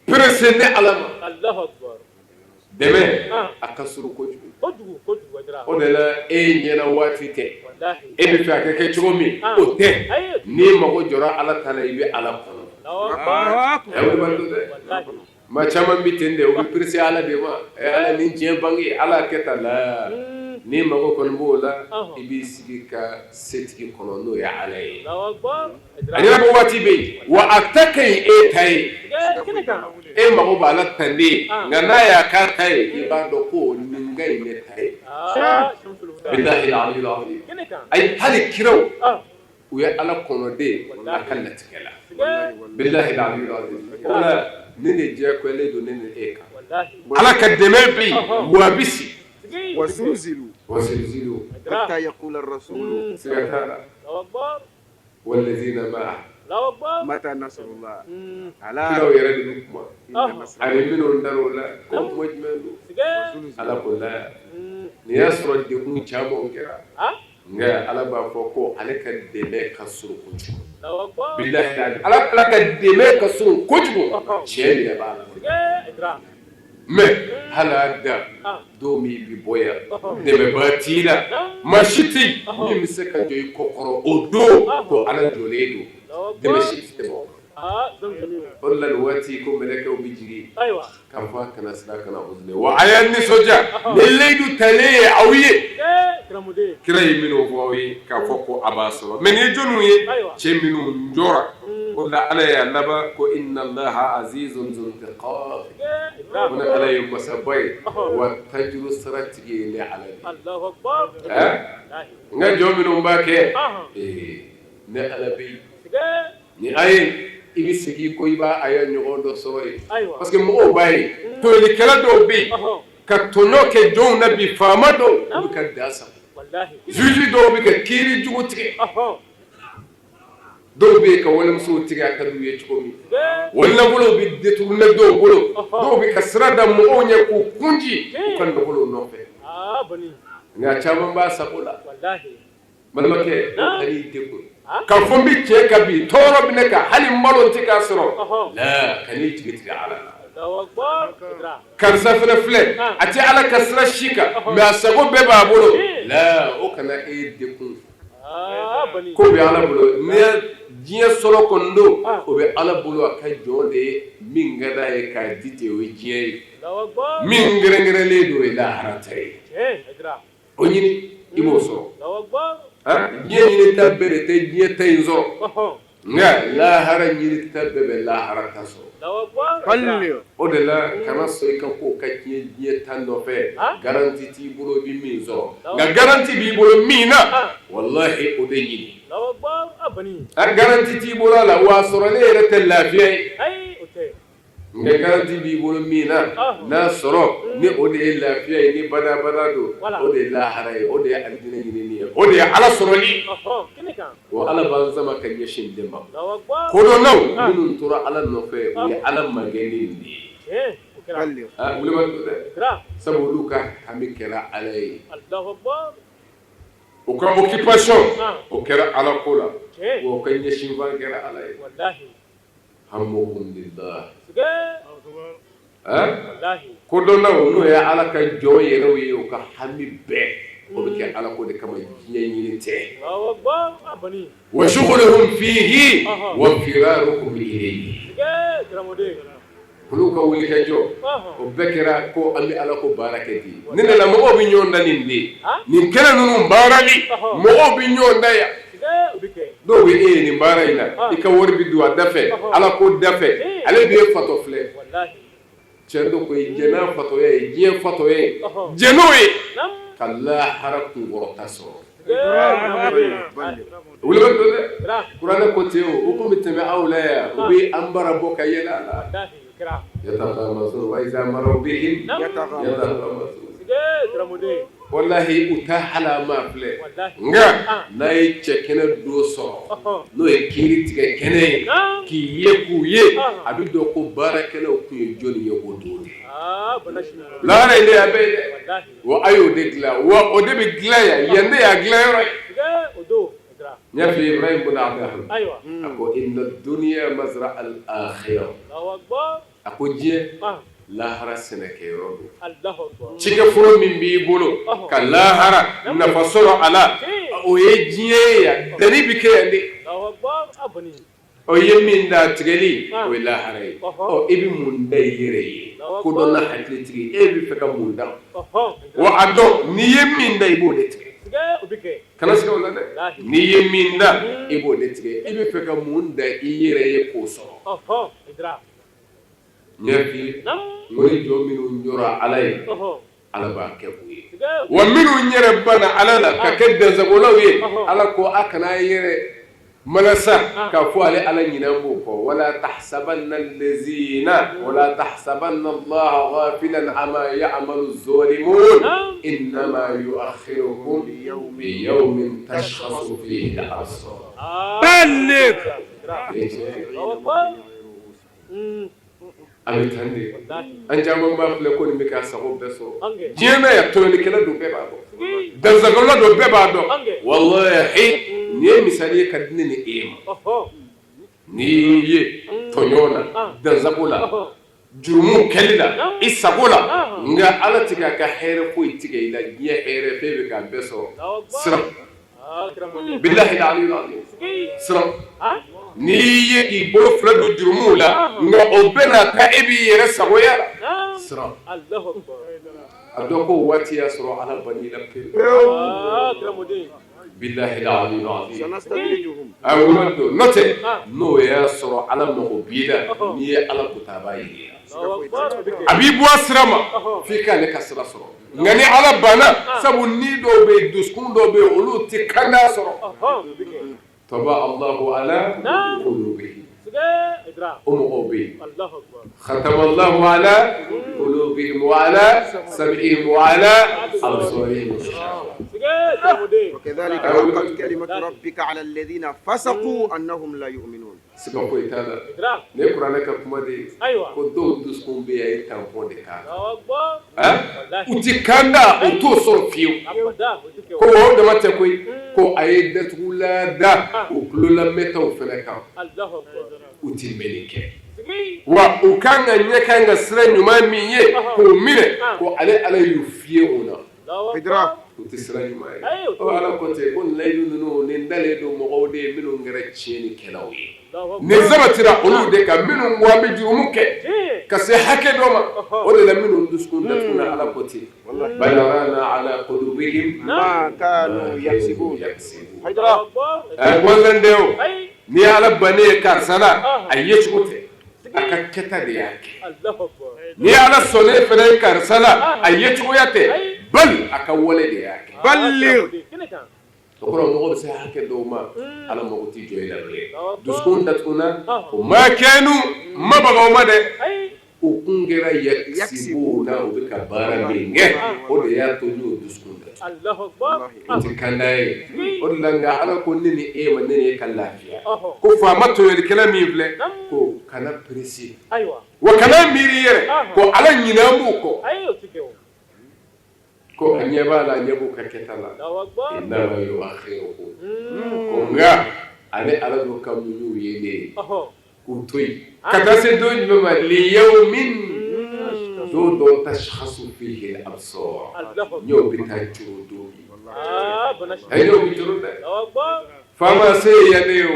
pressé ne ala ma dɛmɛ a ka surun kojugu o de la e ɲɛna waati tɛ e bɛ fɛ a ka kɛ cogo min o tɛ n'i mago jɔra ala ta la i bɛ ala kɔnɔ dɛ maa caman bɛ ten de u bɛ pressé ala de ma ala ni diɲɛ bange ala kɛ tan la n'i mago kɔni b'o la i b'i sigi ka setigi kɔnɔ n'o ye ala ye a ɲɛnabɔ waati bɛ yen wa a ta ka ɲi e ta ye e mago b'a la tan de nka n'a y'a k'a ta ye i b'a dɔn ko nin ka ɲi ne ta ye bilahi ayi hali kiraw u ye ala kɔnɔ de a ka latigɛ la bilahi o la ne de diyagoyalen don ne ni e kan ala ka dɛmɛ bɛ yen wa a bɛ si وزلزلوا حتى يقول الرسول siga t'a la walazina ma'a متى نصر الله kiraw yɛrɛ de bɛ kuma ani minnu dar'o la ko kuma jumɛn don ala ko la nin y'a sɔrɔ degun caman kɛra nka ala b'a fɔ ko ale ka dɛmɛ ka surun kojugu bilahi ala ka dɛmɛ ka surun kojugu tiɲɛ de b'a la mais hali a da don min bi bɔ yan dɛmɛbaa t'i la maa si tɛ yen min bɛ se ka jɔ i kɔ kɔrɔ o don ko ala jɔlen don dɛmɛ si tɛ tɛmɛ o kan o de la nin waati ko mɛlɛkɛw bɛ jigin k'a fɔ a kana siran a kana huzuni wa a y'a nisɔndiya ni layidu talen ye aw ye kira ye minnu fɔ aw ye k'a fɔ ko a b'a sɔrɔ mais nin ye jɔnniw ye cɛ minnu jɔra o la ala y'a laban ko inna allaha azizun zu intiqam ko ne ala ye masaba ye wa tajuru sara tigi ye ne ala de ye n ka jɔn minnu b'a kɛ ee ne ala bɛ yen ni a ye i bɛ segin ko i b'a aya ɲɔgɔn dɔ sɔrɔ yen parce que mɔgɔw b'a ye tɔɲɔlikɛla dɔw bɛ yen ka tɔɲɔ kɛ jɔnw na bi faama dɔw u bɛ ka dan sagon juge dɔw bɛ ka kiiri jugu tigɛ dɔw bɛ yen ka walimusow tigɛ a ka d'u ye cogo min walinafolow bɛ détourner dɔw bolo dɔw bɛ ka sira da mɔgɔw ɲɛ k'u kunji u ka nafolow nɔfɛ nka caman b'a sago la balimakɛ o kan'i degun k'a fɔ n bɛ tiɲɛ kan bi tɔɔrɔ bɛ ne kan hali n balo tɛ k'a sɔrɔ la kan'i jigi tigɛ ala la karisa fana filɛ a tɛ ala ka sira si kan mais a sago bɛɛ b'a bolo la o kana e degun ko bɛ ala bolo ni diɲɛ sɔrɔ kɔni don o bɛ ala bolo a ka jɔn de ye min ka d'a ye k'a di ten o ye diɲɛ ye min kɛrɛnkɛrɛnlen don o ye lahara ta ye o ɲini i b'o sɔrɔ diɲɛ ɲinita bɛɛ de tɛ diɲɛ ta in sɔrɔ nka lahara ɲinita bɛɛ bɛ lahara ta sɔrɔ o de la kana sɔn i ka ko ka tiɲɛ diɲɛ ta nɔfɛ garantie t'i bolo i bɛ min sɔrɔ nka garantie b'i bolo min na walahi o de ɲini a garantie t'i bolo a la wa a sɔrɔlen yɛrɛ tɛ lafiya ye. Nka garantie b'i bolo min na n'a sɔrɔ ni o de ye lafiya ye ni badabada don, o de ye lahara ye, o de ye alijinɛ ɲinini ye, o de ye Ala sɔrɔli wa Ala b'an sama ka ɲɛsin de ma kodɔnnaw minnu tora Ala nɔfɛ u ye Ala magɛn ni nin de ye, aa wulibali don dɛ, sabu olu ka hami kɛra Ala ye, u ka occupation o kɛra Ala ko la, wa u ka ɲɛsinfan kɛra Ala ye. Hammuhum lillah kodɔnnaw n'o ye Ala ka jɔn yɛrɛw ye u ka hami bɛɛ o bɛ kɛ Ala ko de kama diɲɛ ɲini tɛ wa shughluhum fihi wa firaruhum ilayhi olu ka wulikajɔ o bɛɛ kɛra ko an bɛ Ala ko baara kɛ ten nin de la mɔgɔw bɛ ɲɔgɔn dan nin de ye nin kɛnɛ ninnu baarali mɔgɔw bɛ ɲɔgɔn dan yan dɔw bɛ e ye nin baara in na i ka wari bɛ don a da fɛ Ala ko da fɛ ale bɛ e fatɔ filɛ cɛn don koyi jɛn n'a fatɔya ye diɲɛ fatɔya ye jɛn n'o ye ka lahara kunkɔrɔta sɔrɔ Wuli don dɛ kuranɛ ko ten o kun bɛ tɛmɛ aw la yan u bɛ an bara bɔ ka yɛlɛ a la wa iza marru bihim walahi u tɛ hali a ma filɛ nka n'a ye cɛ kɛnɛ don sɔrɔ n'o ye kiiri tigɛ kɛnɛ ye k'i ye k'u ye a bɛ dɔn ko baarakɛlaw tun ye jɔnni ye o don de lahara in de a bɛ yen dɛ wa a y'o de dilan wa o de bɛ dilan yan yan de y'a dilan yɔrɔ ye n y'a f'i ye Ibrahim bun Adham a ko inna dunya mazra al akhirah a ko diɲɛ lahara sɛnɛkɛyɔrɔ don cikɛforo min b'i bolo ka lahara nafa sɔrɔ a la o ye diɲɛ ye yan danni bɛ kɛ yan de Ɔ i ye min da tigɛli o ye lahara ye ɔ i bɛ mun da i yɛrɛ ye kodɔnna hakilitigi e bɛ fɛ ka mun da wa a dɔn n'i ye min da i b'o de tigɛ kana siga o la dɛ n'i ye min da i b'o de tigɛ i bɛ fɛ ka mun da i yɛrɛ ye k'o sɔrɔ n y'a f'i ye n ko ni jɔn minnu jɔra Ala ye Ala b'a kɛ u ye wa minnu yɛrɛ banna Ala la ka kɛ dansagolaw ye Ala ko a kana a yɛrɛ malasa k'a fɔ ale Ala ɲinɛ b'o kɔ wala tahsabanna allazina wala tahsabanna Allaha ghafilan amma ya'malu zalimun innama yu'akhiruhum li yawmin tashkhasu fihi al-absar A bɛ tan de an caman b'a filɛ ko nin bɛ k'a sago bɛɛ sɔrɔ diɲɛ na yan tɔɲɔlikɛla don bɛɛ b'a dɔn dansagola don bɛɛ b'a dɔn walahi nin ye misali ye ka di ne ni e ma n'i y'i ye tɔɲɔ na dansago la jurumu kɛli la i sago la nka Ala tɛ k'a ka hɛrɛ foyi tigɛ i la diɲɛ hɛrɛ fɛn bɛ k'a bɛɛ sɔrɔ siran bilahi siran n'i ye k'i bolo fila don jurumuw la nka o bɛɛ n'a ta e b'i yɛrɛ sagoya la siran a dɔn ko waati y'a sɔrɔ Ala banna i la pewu bilahi n'o tɛ n'o y'a sɔrɔ Ala mago b'i la n'i ye Ala ko ta a b'a yir'i la a b'i bɔ a sira ma f'i k'ale ka sira sɔrɔ nka ni Ala banna sabu ni dɔw bɛ yen dusukun dɔw bɛ yen olu tɛ kanda sɔrɔ taba Allahu ala qulubihim o mɔgɔw bɛ yen khatama Allahu ala qulubihim wa ala sam'ihim wa ala absarihim وكذلك حقت كلمة ربك على الذين فسقوا أنهم لا يؤمنون Siga foyi t'a la nin ye kuranɛ ka kuma de ye ko dɔw dusukun bɛ yen a ye tampon de k'a kan u tɛ kanda u t'o sɔrɔ fiyewu ko o dama tɛ koyi ko a ye datugulan da u tulolamɛntaw fana kan u tɛ mɛnni kɛ wa u kan ka ɲɛ kan ka sira ɲuman min ye k'o minɛ ko ale Ala y'u fiyɛ o la u tɛ sira ɲuman ye Ala ko ten ko layidu ninnu nin dalen don mɔgɔw de ye minnu kɛra tiɲɛnikɛlaw ye nin sabatira olu de kan minnu ko an bɛ jurumu kɛ ka se hakɛ dɔ ma o de la minnu dusukun datuguna Ala ko ten bal rana ala qulubihim ma kanu yaksibun gansan tɛ o n'i ye Ala bannen ye karisa la a yecogo tɛ a ka kɛta de y'a kɛ n'i ye Ala sɔnnen fana ye karisa la a yecogoya tɛ bali a ka wale de y'a kɛ bali o kɔrɔ mɔgɔ bɛ se hakɛ dɔw ma Ala mago tɛ jɔ i la bilen dusukun datuguna o ma kanu ma baga o ma dɛ. O kun kɛra yaksibuna, u bɛ ka baara min kɛ, o de y'a to n y'o dusukun datugu. O tɛ kanda ye. O de la, nka Ala ko ne ni e ma, ne ni e ka lafiya, ko faama tɔɲɔlikɛla min filɛ, ko kana pressé, wa kana miiri yɛrɛ ko Ala ɲinɛ b'u kɔ, ko a ɲɛ b'a la, a ɲɛ b'u ka kɛta la. Innama yuakhiruhum, ko nka ale Ala n'o ka muɲu ye ne ye k'u to yen ka taa se don jumɛn ma? Liyawmin, don dɔ, tashkhasu fihi al-absar, ɲɛw bɛ taa coron don min. A ɲɛw bɛ coron dɛ. Faama se ye yan ne ye o,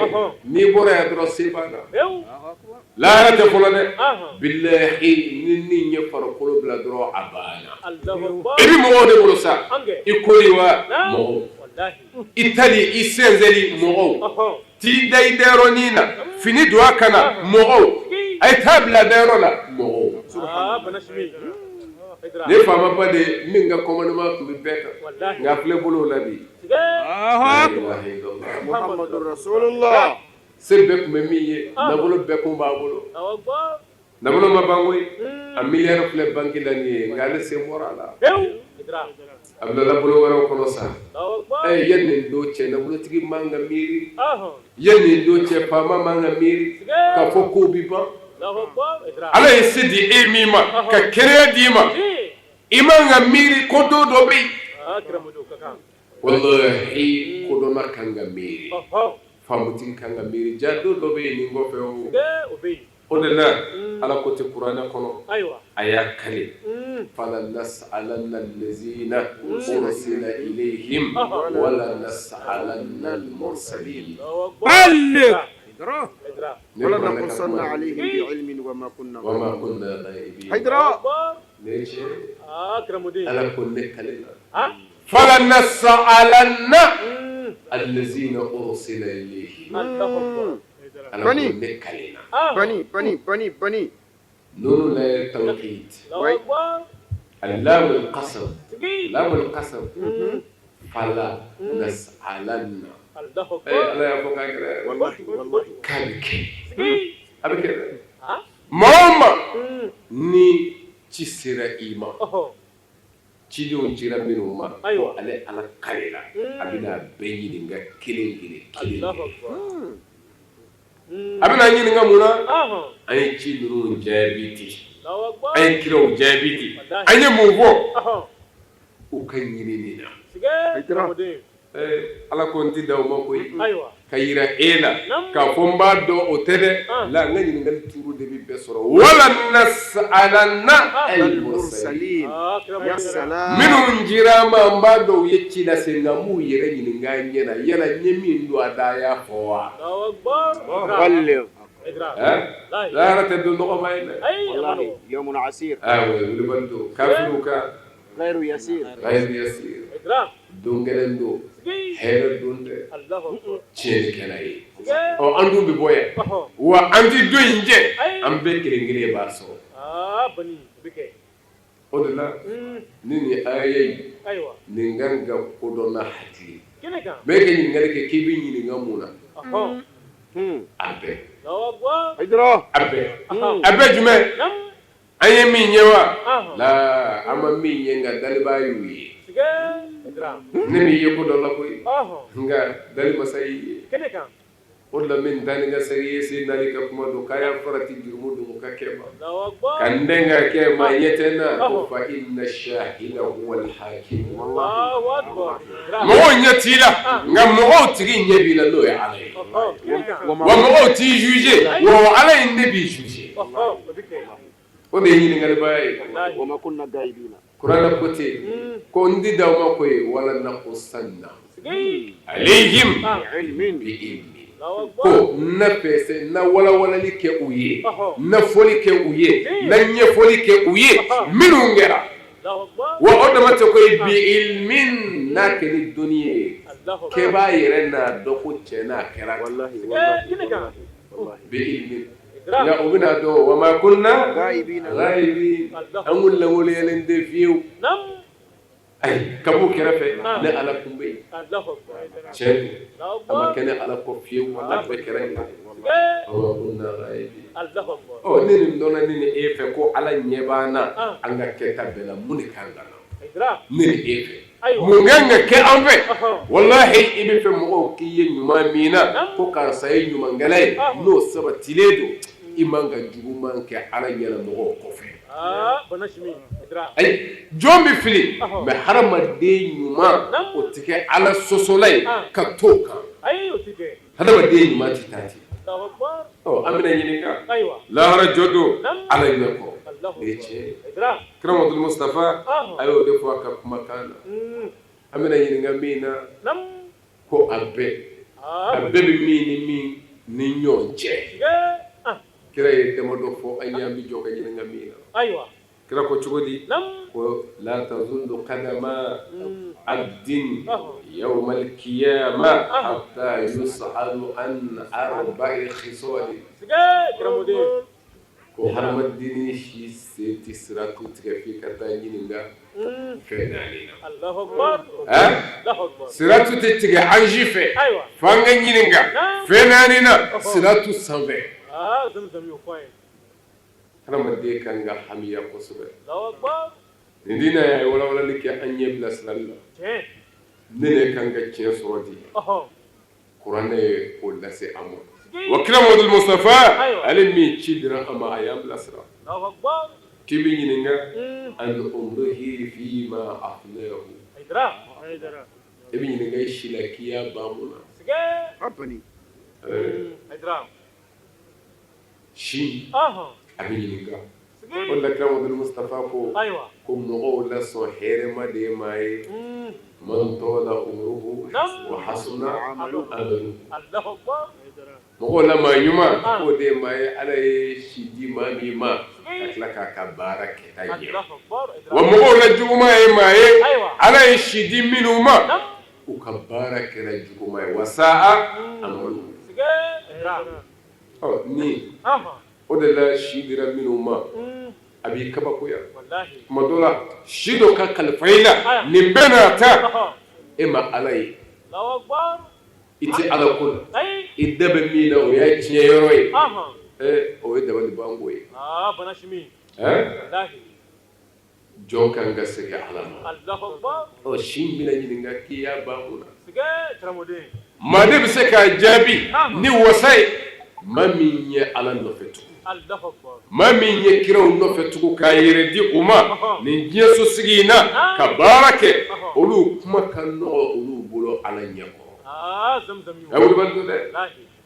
n'i bɔra yan dɔrɔn, se banna, lahara tɛ fɔlɔ dɛ. Bilahi, ni ni ye farikolo bila dɔrɔn, a banna. I bɛ mɔgɔw de bolo sa, i kori wa mɔgɔw, i tali, i sɛnsɛnli mɔgɔw, t'i da i dayɔrɔnin na, fini don a kana mɔgɔw, a ye taa bila dayɔrɔ la mɔgɔw. Ne faamaba de min ka commandement tun bɛ bɛɛ kan, nka filɛ bolo la bi. Se bɛɛ tun bɛ min ye, nafolo bɛɛ kun b'a bolo, nafolo ma ban koyi, a miliyari filɛ banki la nin ye, nka ale sen bɔra a la, a bilala bolo wɛrɛw kɔnɔ sa. Ɛ, yanni nin don cɛ, nafolotigi man ka miiri, yanni nin don cɛ, faama man ka miiri k'a fɔ kow bi ban. Ala ye se di e min ma, ka kɛnɛya d'i ma, i man ka miiri ko don dɔ bɛ yen. Walahi, kodɔnna kan ka miiri, faamutigi kan ka miiri, ja don dɔ bɛ yen nin kɔfɛ. O de la, Ala ko tɛ kuranɛ kɔnɔ, a y'a kale: fala nas'alanna allazina ursila ilayhim wala nas'alanna al-mursalin. Wala naqussanna alayhim bi ilmin wa ma kunna wa ma kunna ghaibin. Ne cɛ, Ala ko ne kale la: fala nas'alanna allazina ursila ilayhim. Ala ko ne kale la. Bani bani bani bani. نون لا التوكيد، اللام القسم، لام القسم، فلا نسألن. Ala y'a fɔ k'a gɛlɛya. Wallahi wallahi. K'a bɛ kɛ, a bɛ kɛ dɛ. Maa o maa ni ci sera i ma, cidenw cira minnu ma, ko ale Ala kale la, a bɛna bɛɛ ɲininka kelen kelen kelen kelen. A bɛna ɲininka mun na? An ye ci ninnu jaabi di, an ye kiraw jaabi di, an ye mun fɔ u ka ɲinini na? Ala ko n ti da o ma koyi, ka yira e la k'a fɔ n b'a dɔn, o tɛ dɛ. La, n ka ɲininkali tuuru de bɛ bɛɛ sɔrɔ. Wala nas'alanna al-mursalin. Ya salam. Minnu jira ma, n b'a dɔn u ye ci lase, nka n b'u yɛrɛ ɲininka a ɲɛ na, yala n ye min don a da, a y'a fɔ wa? بلغ. Lahara tɛ don nɔgɔma ye dɛ. والله يوم عسير. Ayiwa, wulibali don kafiriw kan. غير يسير. غير يسير, don gɛlɛn don, hɛrɛ don tɛ, tiɲɛnikɛla ye. Ɔ, an dun bɛ bɔ yan wa, an tɛ don in jɛ, an bɛɛ kelen kelen b'a sɔrɔ. O de la, ni nin aya in nin kan ka kodɔnna hakili bɛɛ ka ɲininkali kɛ k'i bɛ ɲininka mun na. A bɛɛ, a bɛɛ, a bɛɛ jumɛn? An ye min ye wa la, an ma min ye, nka dalibaa y'u ye. Ne m'i ye ko dɔ la koyi, nka dali masa y'i ye. O de la, min taa ni ka segin ye, sen naani ka kuma don k'a y'a farati jurumu don ka kɛ ma ka n den ka kɛ ma ɲɛ tɛ n na, ko fa inna shahida huwa al-hakim. Mɔgɔw ɲɛ t'i la, nka mɔgɔw tigi ɲɛ b'i la, n'o ye Ala ye. Wa mɔgɔw t'i juger, wa Ala in de b'i juger. O de ye ɲininkaliba ye. وما كنا غائبين. Kuranɛ ko ten ko n ti da o ma koyi: wala naqussanna alayhim علم bi ilmi, ko n na fɛsɛ, na walawalali kɛ u ye, na fɔli kɛ u ye, na ɲɛfɔli kɛ u ye minnu kɛra. Wa o dama tɛ koyi, bi ilmin, n'a kɛ ni dɔnni ye, kɛbaa yɛrɛ n'a dɔn ko tiɲɛ n'a kɛra. والله والله والله. Bi ilmin, nka o bɛna dɔn wa ma kunna غائبين. ghaibin, an kun lankolonyalen tɛ fiyewu. Ayi, ka b'u kɛrɛfɛ, ne Ala kun bɛ yen. Tiɲɛ don, a ma kɛ ne Ala kɔ fiyewu, a bɛɛ kɛra yen. Wa ma kunna ghaibi. Ɔ ni nin dɔnna ne ni e fɛ ko Ala ɲɛ b'an na an ka kɛta bɛɛ la, mun de kan ka na ne ni e fɛ? Mun kan ka kɛ an fɛ? Walahi, i bɛ fɛ mɔgɔw k'i ye ɲuman min na, ko karisa ye ɲumankɛla ye, n'o sabatilen don, i man ka juguman kɛ Ala ɲɛna mɔgɔw kɔfɛ. Ayi, jɔn bɛ fili, mais hadamaden ɲuman, o tɛ kɛ Ala sɔsɔla ye ka to o kan. Hadamaden ɲuman tɛ taa ten. Ɔ, an bɛna ɲininka lahara jɔ don Ala ɲɛ kɔrɔ. Nin ye tiɲɛ ye. Kira Mamadu Mustafa, a y'o de fɔ a ka kumakan na. An bɛna ɲininka min na, ko a bɛɛ bɛ min ni min ni ɲɔgɔn cɛ. Kira ye damadɔ fɔ an ye, an bɛ jɔ ka ɲininka min na. Kira ko cogo di? Ko la tazulu qadama abdin yawmal qiyama hatta yus'alu an arba'i khisal. Ko hadamaden si sen tɛ siratu tigɛ f'i ka taa ɲininka fɛn naani na. Siratu tɛ tigɛ an si fɛ f'an ka ɲininka fɛn naani na siratu sanfɛ. Hadamaden kan ka hamiya kosɛbɛ. Nin diinɛ ye walawalali kɛ an ɲɛ bilasirali la. Ne de kan ka tiɲɛ sɔrɔ di, kuranɛ ye o lase an ma. Wa kira Mamadu Mustafa, ale min ci dira a ma, a y'an bilasira. K'i bɛ ɲininka an umrihi fima afnahu. E bɛ ɲininka i si la k'i y'a ban mun na. Si a bɛ ɲininka. O la kira Mamadu Mustafa ko ko mɔgɔw la sɔn hɛrɛma de ye maa ye man tala umruhu wa hasuna amaluhu. Mɔgɔw la maa ɲuman, k'o de ye maa ye Ala ye si di maa min ma ka tila k'a ka baara kɛta ɲɛ. Wa mɔgɔw la juguman ye maa ye Ala ye si di minnu ma, u ka baara kɛra juguman ye, wa sa'a amaluhu. Ɔ ni o de la si dira minnu ma, a b'i kabakoya tuma dɔ la, si dɔ ka kalifa i la, nin bɛɛ n'a ta, e ma Ala ye, i tɛ Ala ko la, i da bɛ min na, o y'a tiɲɛ yɔrɔ ye. O ye dabalibanko ye. Jɔn kan ka segin Ala ma. Ɔ, si bɛna ɲininka k'i y'a ban mun na? Maa de bɛ se k'a jaabi ni wasa ye, maa min ye Ala nɔfɛ tugu, maa min ye kiraw nɔfɛ tugu, k'a yɛrɛ di u ma nin diɲɛso sigi in na ka baara kɛ, olu kuma ka nɔgɔ olu bolo Ala ɲɛkɔrɔ. A wulibali don dɛ.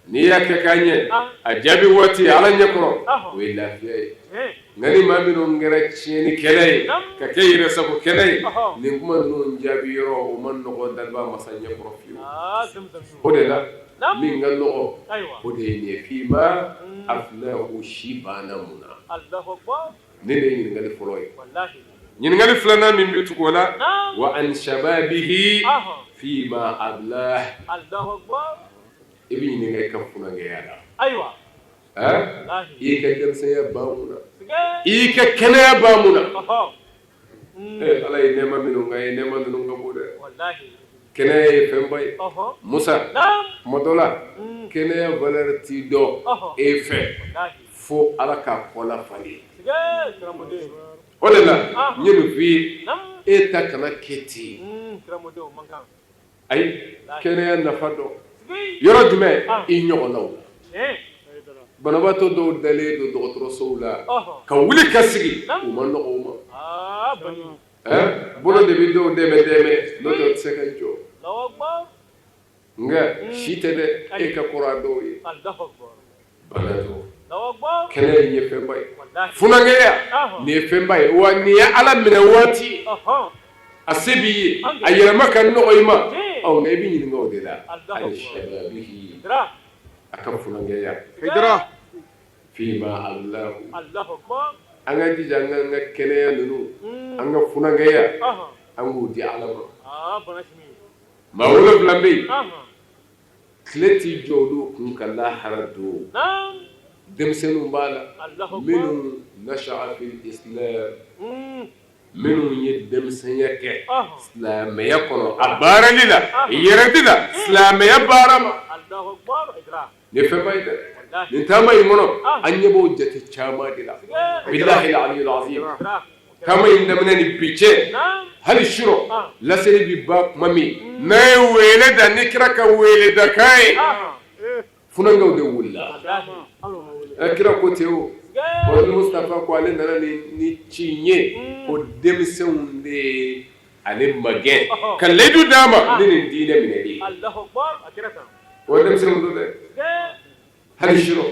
N'i y'a kɛ k'a ɲɛ, a jaabi waati Ala ɲɛkɔrɔ, o ye lafiya ye. Nka ni maa minnu kɛra tiɲɛnikɛla ye, ka kɛ yɛrɛsagokɛla ye, nin kuma ninnu jaabi yɔrɔ, o man nɔgɔ daliba masa ɲɛkɔrɔ fiyewu. O de la min ka nɔgɔ, o de ye nin ye, fima afnahu, si banna mun na? Nin de ye ɲininkali fɔlɔ ye. Ɲininkali filanan min bɛ tugu o la, wa an shababihi fima ablah. I bɛ ɲininka i ka funankɛya la. Ayiwa. I y'i ka denmisɛnya ban mun na? I y'i ka kɛnɛya ban mun na? Ala ye nɛɛma minnu k'an ye, nɛɛma ninnu ka bon dɛ. Kɛnɛya ye fɛnba ye. Musa, tuma dɔ la, kɛnɛya valeur t'i dɔn e fɛ fo Ala k'a kɔla falen. O de la n ye nin f'i ye, e ta kana kɛ ten. Ayi, kɛnɛya nafa dɔn yɔrɔ jumɛn i ɲɔgɔnnaw la? Banabaatɔ dɔw dalen don dɔgɔtɔrɔsow la, ka wuli ka sigi u man nɔgɔ u ma. Bolo de bɛ dɔw dɛmɛ dɛmɛ, n'o tɛ u tɛ se ka jɔ. Nka si tɛ dɛ, e ka kɔrɔ a dɔw ye. Bana don, kɛnɛya ye fɛnba ye, funankɛya nin ye fɛnba ye, wa nin ye Ala minɛ waati, a se b'i ye, a yɛlɛma ka nɔgɔ i ma. Ɔ, nka i bɛ ɲininka o de la, an shababihi, a ka funankɛya, fima ablahu. An ka jija an ka kɛnɛya ninnu, an ka funankɛya, an k'u di Ala ma. Maa wolonwula bɛ yen, tile t'i jɔ olu kun kan lahara don. Denmisɛnninw b'a la, minnu nasha'a fil islam, minnu ye denmisɛnya kɛ silamɛya kɔnɔ, a baarali la, yɛrɛdi la silamɛya baara ma. Nin ye fɛnba ye dɛ. Nin taama in kɔnɔ, an ɲɛ b'o jate caman de la. Bilahi aliyul azim. Taama in daminɛ ni bi cɛ, hali surɔ laseli bi ban tuma min, n'a ye wele da ni kira ka wele da kan ye, funankɛw de wulila. Ɛ, kira ko ten o. Mamadu Mustafa ko ale nana ni ci in ye ko denmisɛnw de ye ale magɛn ka layidu d'a ma ni nin diinɛ minɛli ye. O denmisɛnw don dɛ. Hali surɔ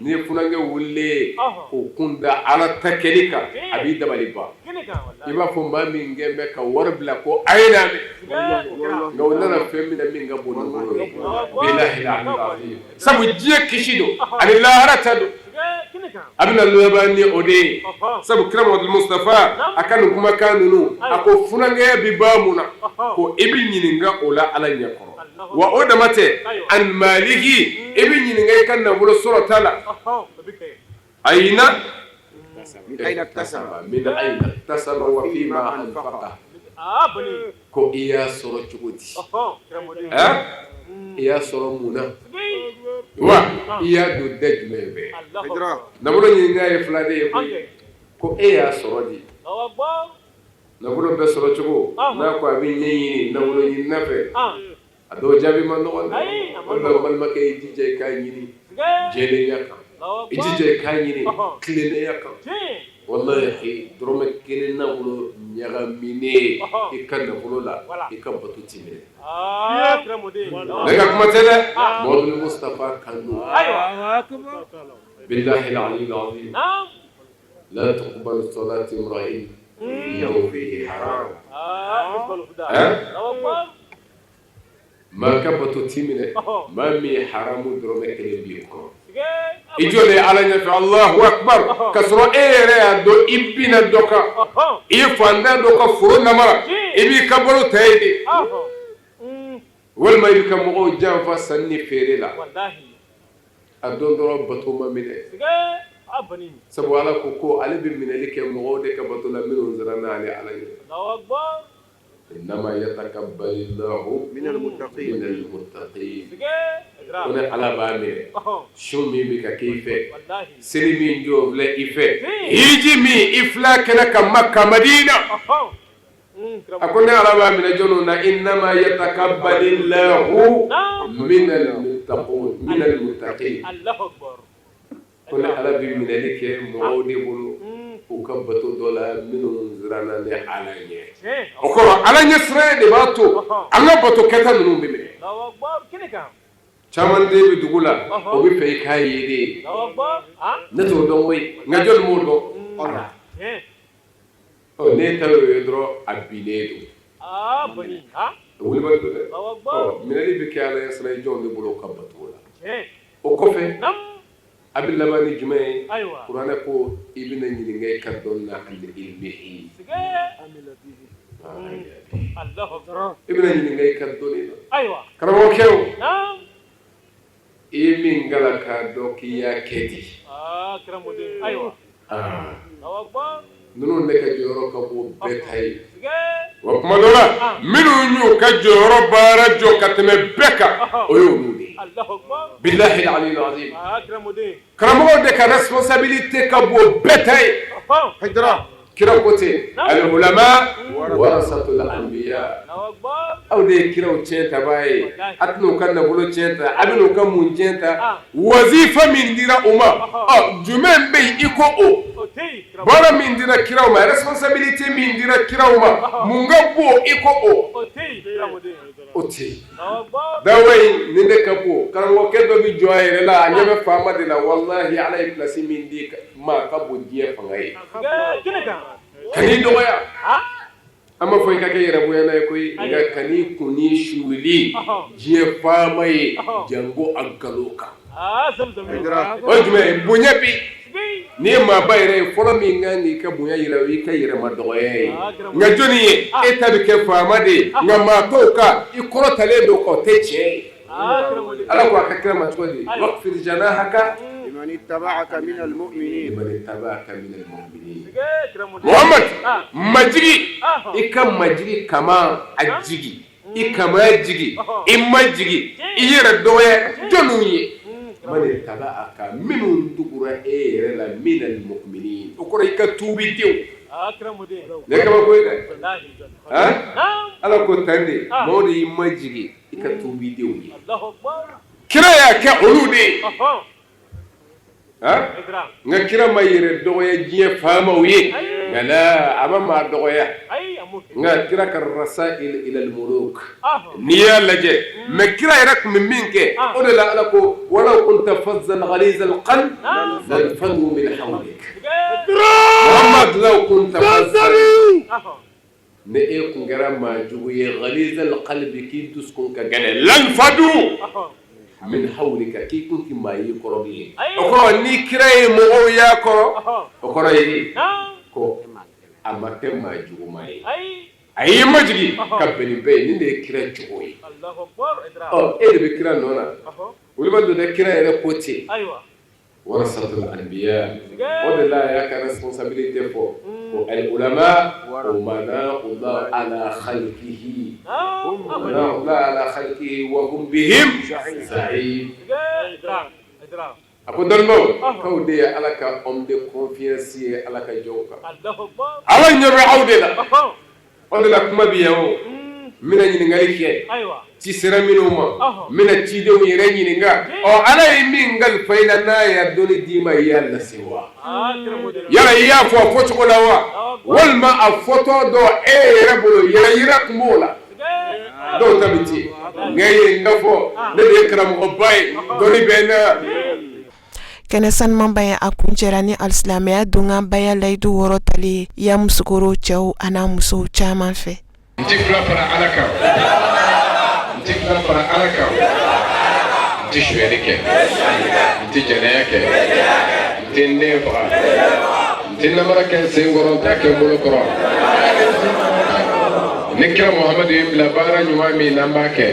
n'i ye funankɛ wulilen ye k'o kun da Ala ta kɛli kan, a b'i dabali ban. I b'a fɔ maa min kɛlen bɛ ka wari bila ko a ye n'a mɛn, nka u nana fɛn minɛ min ka bon ni wari ye. Bilahi alazim. Sabu diɲɛ kisi don ani lahara ta don. A bɛna laban ni o de ye. Sabu kira Mamadu Mustafa a ka nin kumakan ninnu, a ko funankɛya bɛ ban mun na, ko i bɛ ɲininka o la Ala ɲɛkɔrɔ. Wa o dama tɛ, an malihi, i bɛ ɲininka i ka nafolo sɔrɔta la. Ayina min ayina iktasaba wa fima anfaqa, ko i y'a sɔrɔ cogo di, i y'a sɔrɔ mun na, wa i y'a don da jumɛn fɛ? Nafolo ɲininka ye fila de ye koyi. Ko e y'a sɔrɔ di? Nafolo bɛɛ sɔrɔ cogo n'a ko a bɛ ɲɛɲini nafolo ɲinina fɛ, a dɔw jaabi man nɔgɔn dɛ. O de la balimakɛ, i jija i k'a ɲini jɛlenya kan, i jija i k'a ɲini tilennenya kan. Walahi, dɔrɔmɛ kelen nafolo ɲagaminen i ka nafolo la, i ka bato ti minɛ. Ne ka kuma tɛ dɛ, Mamadu Mustafa kan don. Bilahi aliyul azim. La tuqbalu salatu imra'in fi haram. Maa ka bato ti minɛ maa min ye haramu dɔrɔmɛ kelen b'i kɔrɔ. I jɔlen Ala ɲɛfɛ, Alahu akibaru, ka sɔrɔ e yɛrɛ y'a dɔn i binna dɔ kan, i ye fantan dɔ ka foro namara, i b'i ka balo ta yen de, walima i bɛ ka mɔgɔw janfa sanni ni feere la. A don dɔrɔn bato ma minɛ, sabu Ala ko ko ale bɛ minɛli kɛ mɔgɔw de ka bato la minnu siranna ale Ala ɲɛ. Innama yataqabbalillahu minal muttaqin. Ko ne Ala b'a minɛ sun min bɛ ka kɛ i fɛ, seli min jɔ filɛ i fɛ, hiji min i filɛ kɛnɛ kan Maka Madina. A ko ne Ala b'a minɛ jɔnw na innama yataqabbalillahu minal muttaqin. Ko ne Ala bɛ minɛli kɛ mɔgɔw de bolo u ka bato dɔ la minnu siranna ne Ala ɲɛ. O kɔrɔ, Ala ɲɛsiran de b'a to an ka bato kɛta ninnu bɛ minɛ. Caman den bɛ dugu la, o bɛ fɛ i k'a ye de. Ne t'o dɔn koyi, nka jɔni b'o dɔn? Ala. Ɔ, n'e ta y'o ye dɔrɔn, a binnen don. Wulibali don dɛ. Ɔ, minɛli bɛ kɛ Ala ɲɛsiran ye jɔnw de bolo ka bato la? O kɔfɛ, a bɛ laban ni jumɛn ye? Kuranɛ ko i bɛna ɲininka i ka dɔnni na, an ilmihi, i bɛna ɲininka i ka dɔnni na. Karamɔgɔkɛ, o i ye min kalan k'a dɔn k'i y'a kɛ di? Ninnu de ka jɔyɔrɔ ka bon bɛɛ ta ye. Wa kuma dɔ la, minnu y'u ka jɔyɔrɔ baara jɔ ka tɛmɛ bɛɛ kan, o y'olu de ye. Bilahi aliyul azim, karamɔgɔw de ka responsabilité ka bon bɛɛ ta ye. Kira ko ten, al ulama warasatul anbiya, aw de ye kiraw tiɲɛ tabaa ye. A tɛna u ka nafolo tiɲɛ ta, a bɛna u ka mun tiɲɛ ta? Wazifa min dira u ma, ɔ, jumɛn bɛ yen i ko o baara min dira kiraw ma, responsabilité min dira kiraw ma, mun ka bon i ko o? O tɛ yen. Dawa in nin de ka bon. Karamɔgɔkɛ dɔ bɛ jɔ a yɛrɛ la, a ɲɛ bɛ faama de la. Walahi, Ala ye place min di ma ka bon diɲɛ fanga ye. Kan'i dɔgɔya, an b'a fɔ i ka kɛ yɛrɛ bonyana ye koyi, nka kan'i kun ni suuli diɲɛ faama ye, janko a nkalon kan. O ye jumɛn ye? Bonya bi n'i ye maaba yɛrɛ ye, fɔlɔ min kan k'i ka bonya yira, o y'i ka yɛrɛma dɔgɔya ye. Nka jɔnni ye e ta bɛ kɛ faama de ye, nka maa tɔw kan i kɔrɔtalen don, o tɛ tiɲɛ ye. Ala ko a ka kira ma cogo di? Waqfid janahaka liman ittaba'aka minal mu'minin. Liman ittaba'aka minal mu'minin. Muhammad, majigi, i ka majigi kama a jigi, i kama jigi, i ma jigi i yɛrɛ dɔgɔya jɔnniw ye. Man itabaaka, minnu tugura e yɛrɛ la, minal muminin, o kɔrɔ i ka tuubidenw. Nin ye kabako ye dɛ. Ala ko tan de, maaw de y'i majigin i ka tuubidenw ye, kira y'a kɛ olu de ye. Nka kira ma yɛrɛ dɔgɔya diɲɛ faamaw ye, nka la a ma maa dɔgɔya. Nka kira ka rasail ilal muluk, n'i y'a lajɛ, mais kira yɛrɛ tun bɛ min kɛ, o de la Ala ko walaw kunta fazzan ghalizal qalb lanfaddu min hawlik. Muhammad, law kunta fazzan, ni e kun kɛra maa jugu ye, ghalizal qalbi, k'i dusukun ka gɛlɛn, lanfaddu min hawlika, k'i kun tɛ maa ye kɔrɔ bilen. O kɔrɔ, ni kira ye mɔgɔw y'a kɔrɔ, o kɔrɔ ye ko a ma kɛ maa juguma ye, a y'i majigin ka bɛn ni bɛɛ ye. Nin de ye kira jogo ye. Ɔ, e de bɛ kira nɔ na, olu b'a dɔn dɛ. Kira yɛrɛ ko ten, warasatul anbiya. O de la a y'a ka responsabilité fɔ ko al ulama umana'ullah ala khalqihi, umana'ullah ala khalqihi wa hum bihim za'im. A ko dɔnnibaw k'aw de ye Ala ka homme de confiance ye, Ala ka jɔnw kan. Ala ɲɛ bɛ aw de la. O de la kuma bɛ yan, o n bɛna ɲininkali kɛ. Ci sera minnu ma, n bɛna cidenw yɛrɛ ɲininka. Ɔ, Ala ye min kalifa i la, n'a y'a dɔnni d'i ma, i y'a lase wa? Yala i y'a fɔ a fɔcogo la wa, walima a fɔtɔ dɔ e yɛrɛ bolo, yɛrɛ yira tun b'o la? Dɔw ta bɛ ten, nka ye n ka fɔ ne de ye karamɔgɔba ye, dɔnni bɛ n na. Kɛnɛ sanumanba ye a kuncɛra ni alisilamɛya donkanbaya layidu wɔɔrɔ tali ye Yamusokoro cɛw an'a musow caman fɛ. N tɛ fila fara Ala kan, n tɛ fila fara Ala kan, n tɛ sonyali kɛ, n tɛ jɛnɛya kɛ, n tɛ n den faga, n tɛ namara kɛ n sen kɔrɔ, n t'a kɛ n bolo kɔrɔ. Ni kira Muhamadu ye n bila baara ɲuman min na, n b'a kɛ.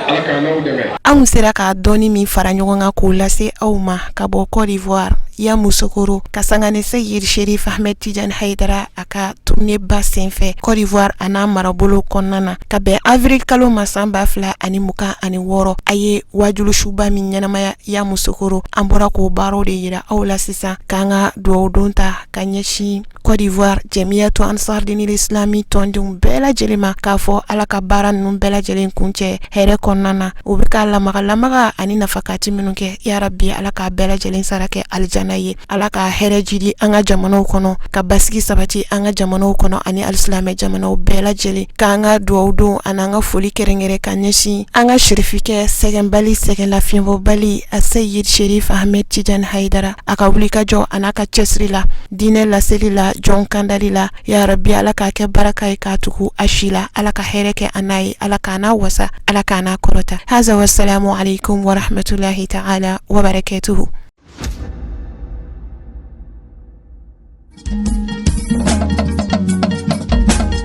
Ala k'an n'aw dɛmɛ. Anw sera ka dɔɔni min fara ɲɔgɔn kan k'o lase aw ma ka bɔ Côte d'Ivoire, Yamusokoro, ka sanga ni Seyid Sherif Ahmed Tidiane Haidara a ka tournée ba senfɛ Côte d'Ivoire a n'a marabolo kɔnɔna na, ka bɛn avril kalo ma san 2026. A ye wajulusuba min ɲɛnamaya Yamusokoro, an bɔra k'o baaraw de yira aw la sisan, k'an ka dugawudon ta ka ɲɛsin Côte d'Ivoire Jɛmiyatu Ansar Dinil Islami tɔndenw bɛɛ lajɛlen ma, k'a fɔ Ala ka baara ninnu bɛɛ lajɛlen kuncɛ hɛrɛ kɔnɔna na. U bɛ ka lamaga lamaga ani nafakati minnu kɛ, yarabi Ala k'a bɛɛ lajɛlen sara kɛ alijana ye. Ala ka hɛrɛ jidi an ka jamanaw kɔnɔ, ka basigi sabati an ka jamanaw kɔnɔ ani alisilamɛ jamanaw bɛɛ lajɛlen. K'an ka dugawu don ani an ka foli kɛrɛnkɛrɛn ka ɲɛsin an ka sirifikɛ sɛgɛnbali, sɛgɛn lafiɲɛbɔbali, Aseyid Sherif Ahmed Tidiane Haidara, a ka wulikajɔ a n'a ka cɛsiri la diinɛ laseli la, jɔn kandali la. Yarabi Ala k'a kɛ baraka ye k'a tugu a si la. Ala ka hɛrɛ kɛ an n'a ye, Ala k'a n'a wasa, Ala k'a n'a kɔrɔta. Haza wasalamu alaikum warahmatullahi ta'ala wabarakatuhu.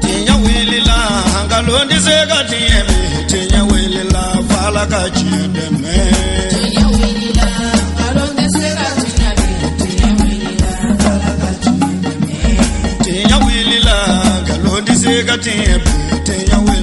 Tiɲɛ wulila, nkalon tɛ se ka tiɲɛ bi. Tiɲɛ wulila, f'Ala ka tiɲɛ dɛmɛ. Tiɲɛ wulila, nkalon tɛ se ka tiɲɛ bi. Tiɲɛ wulila, f'Ala ka tiɲɛ dɛmɛ. Tiɲɛ wulila, nkalon tɛ se ka tiɲɛ bi. Tiɲɛ wulila.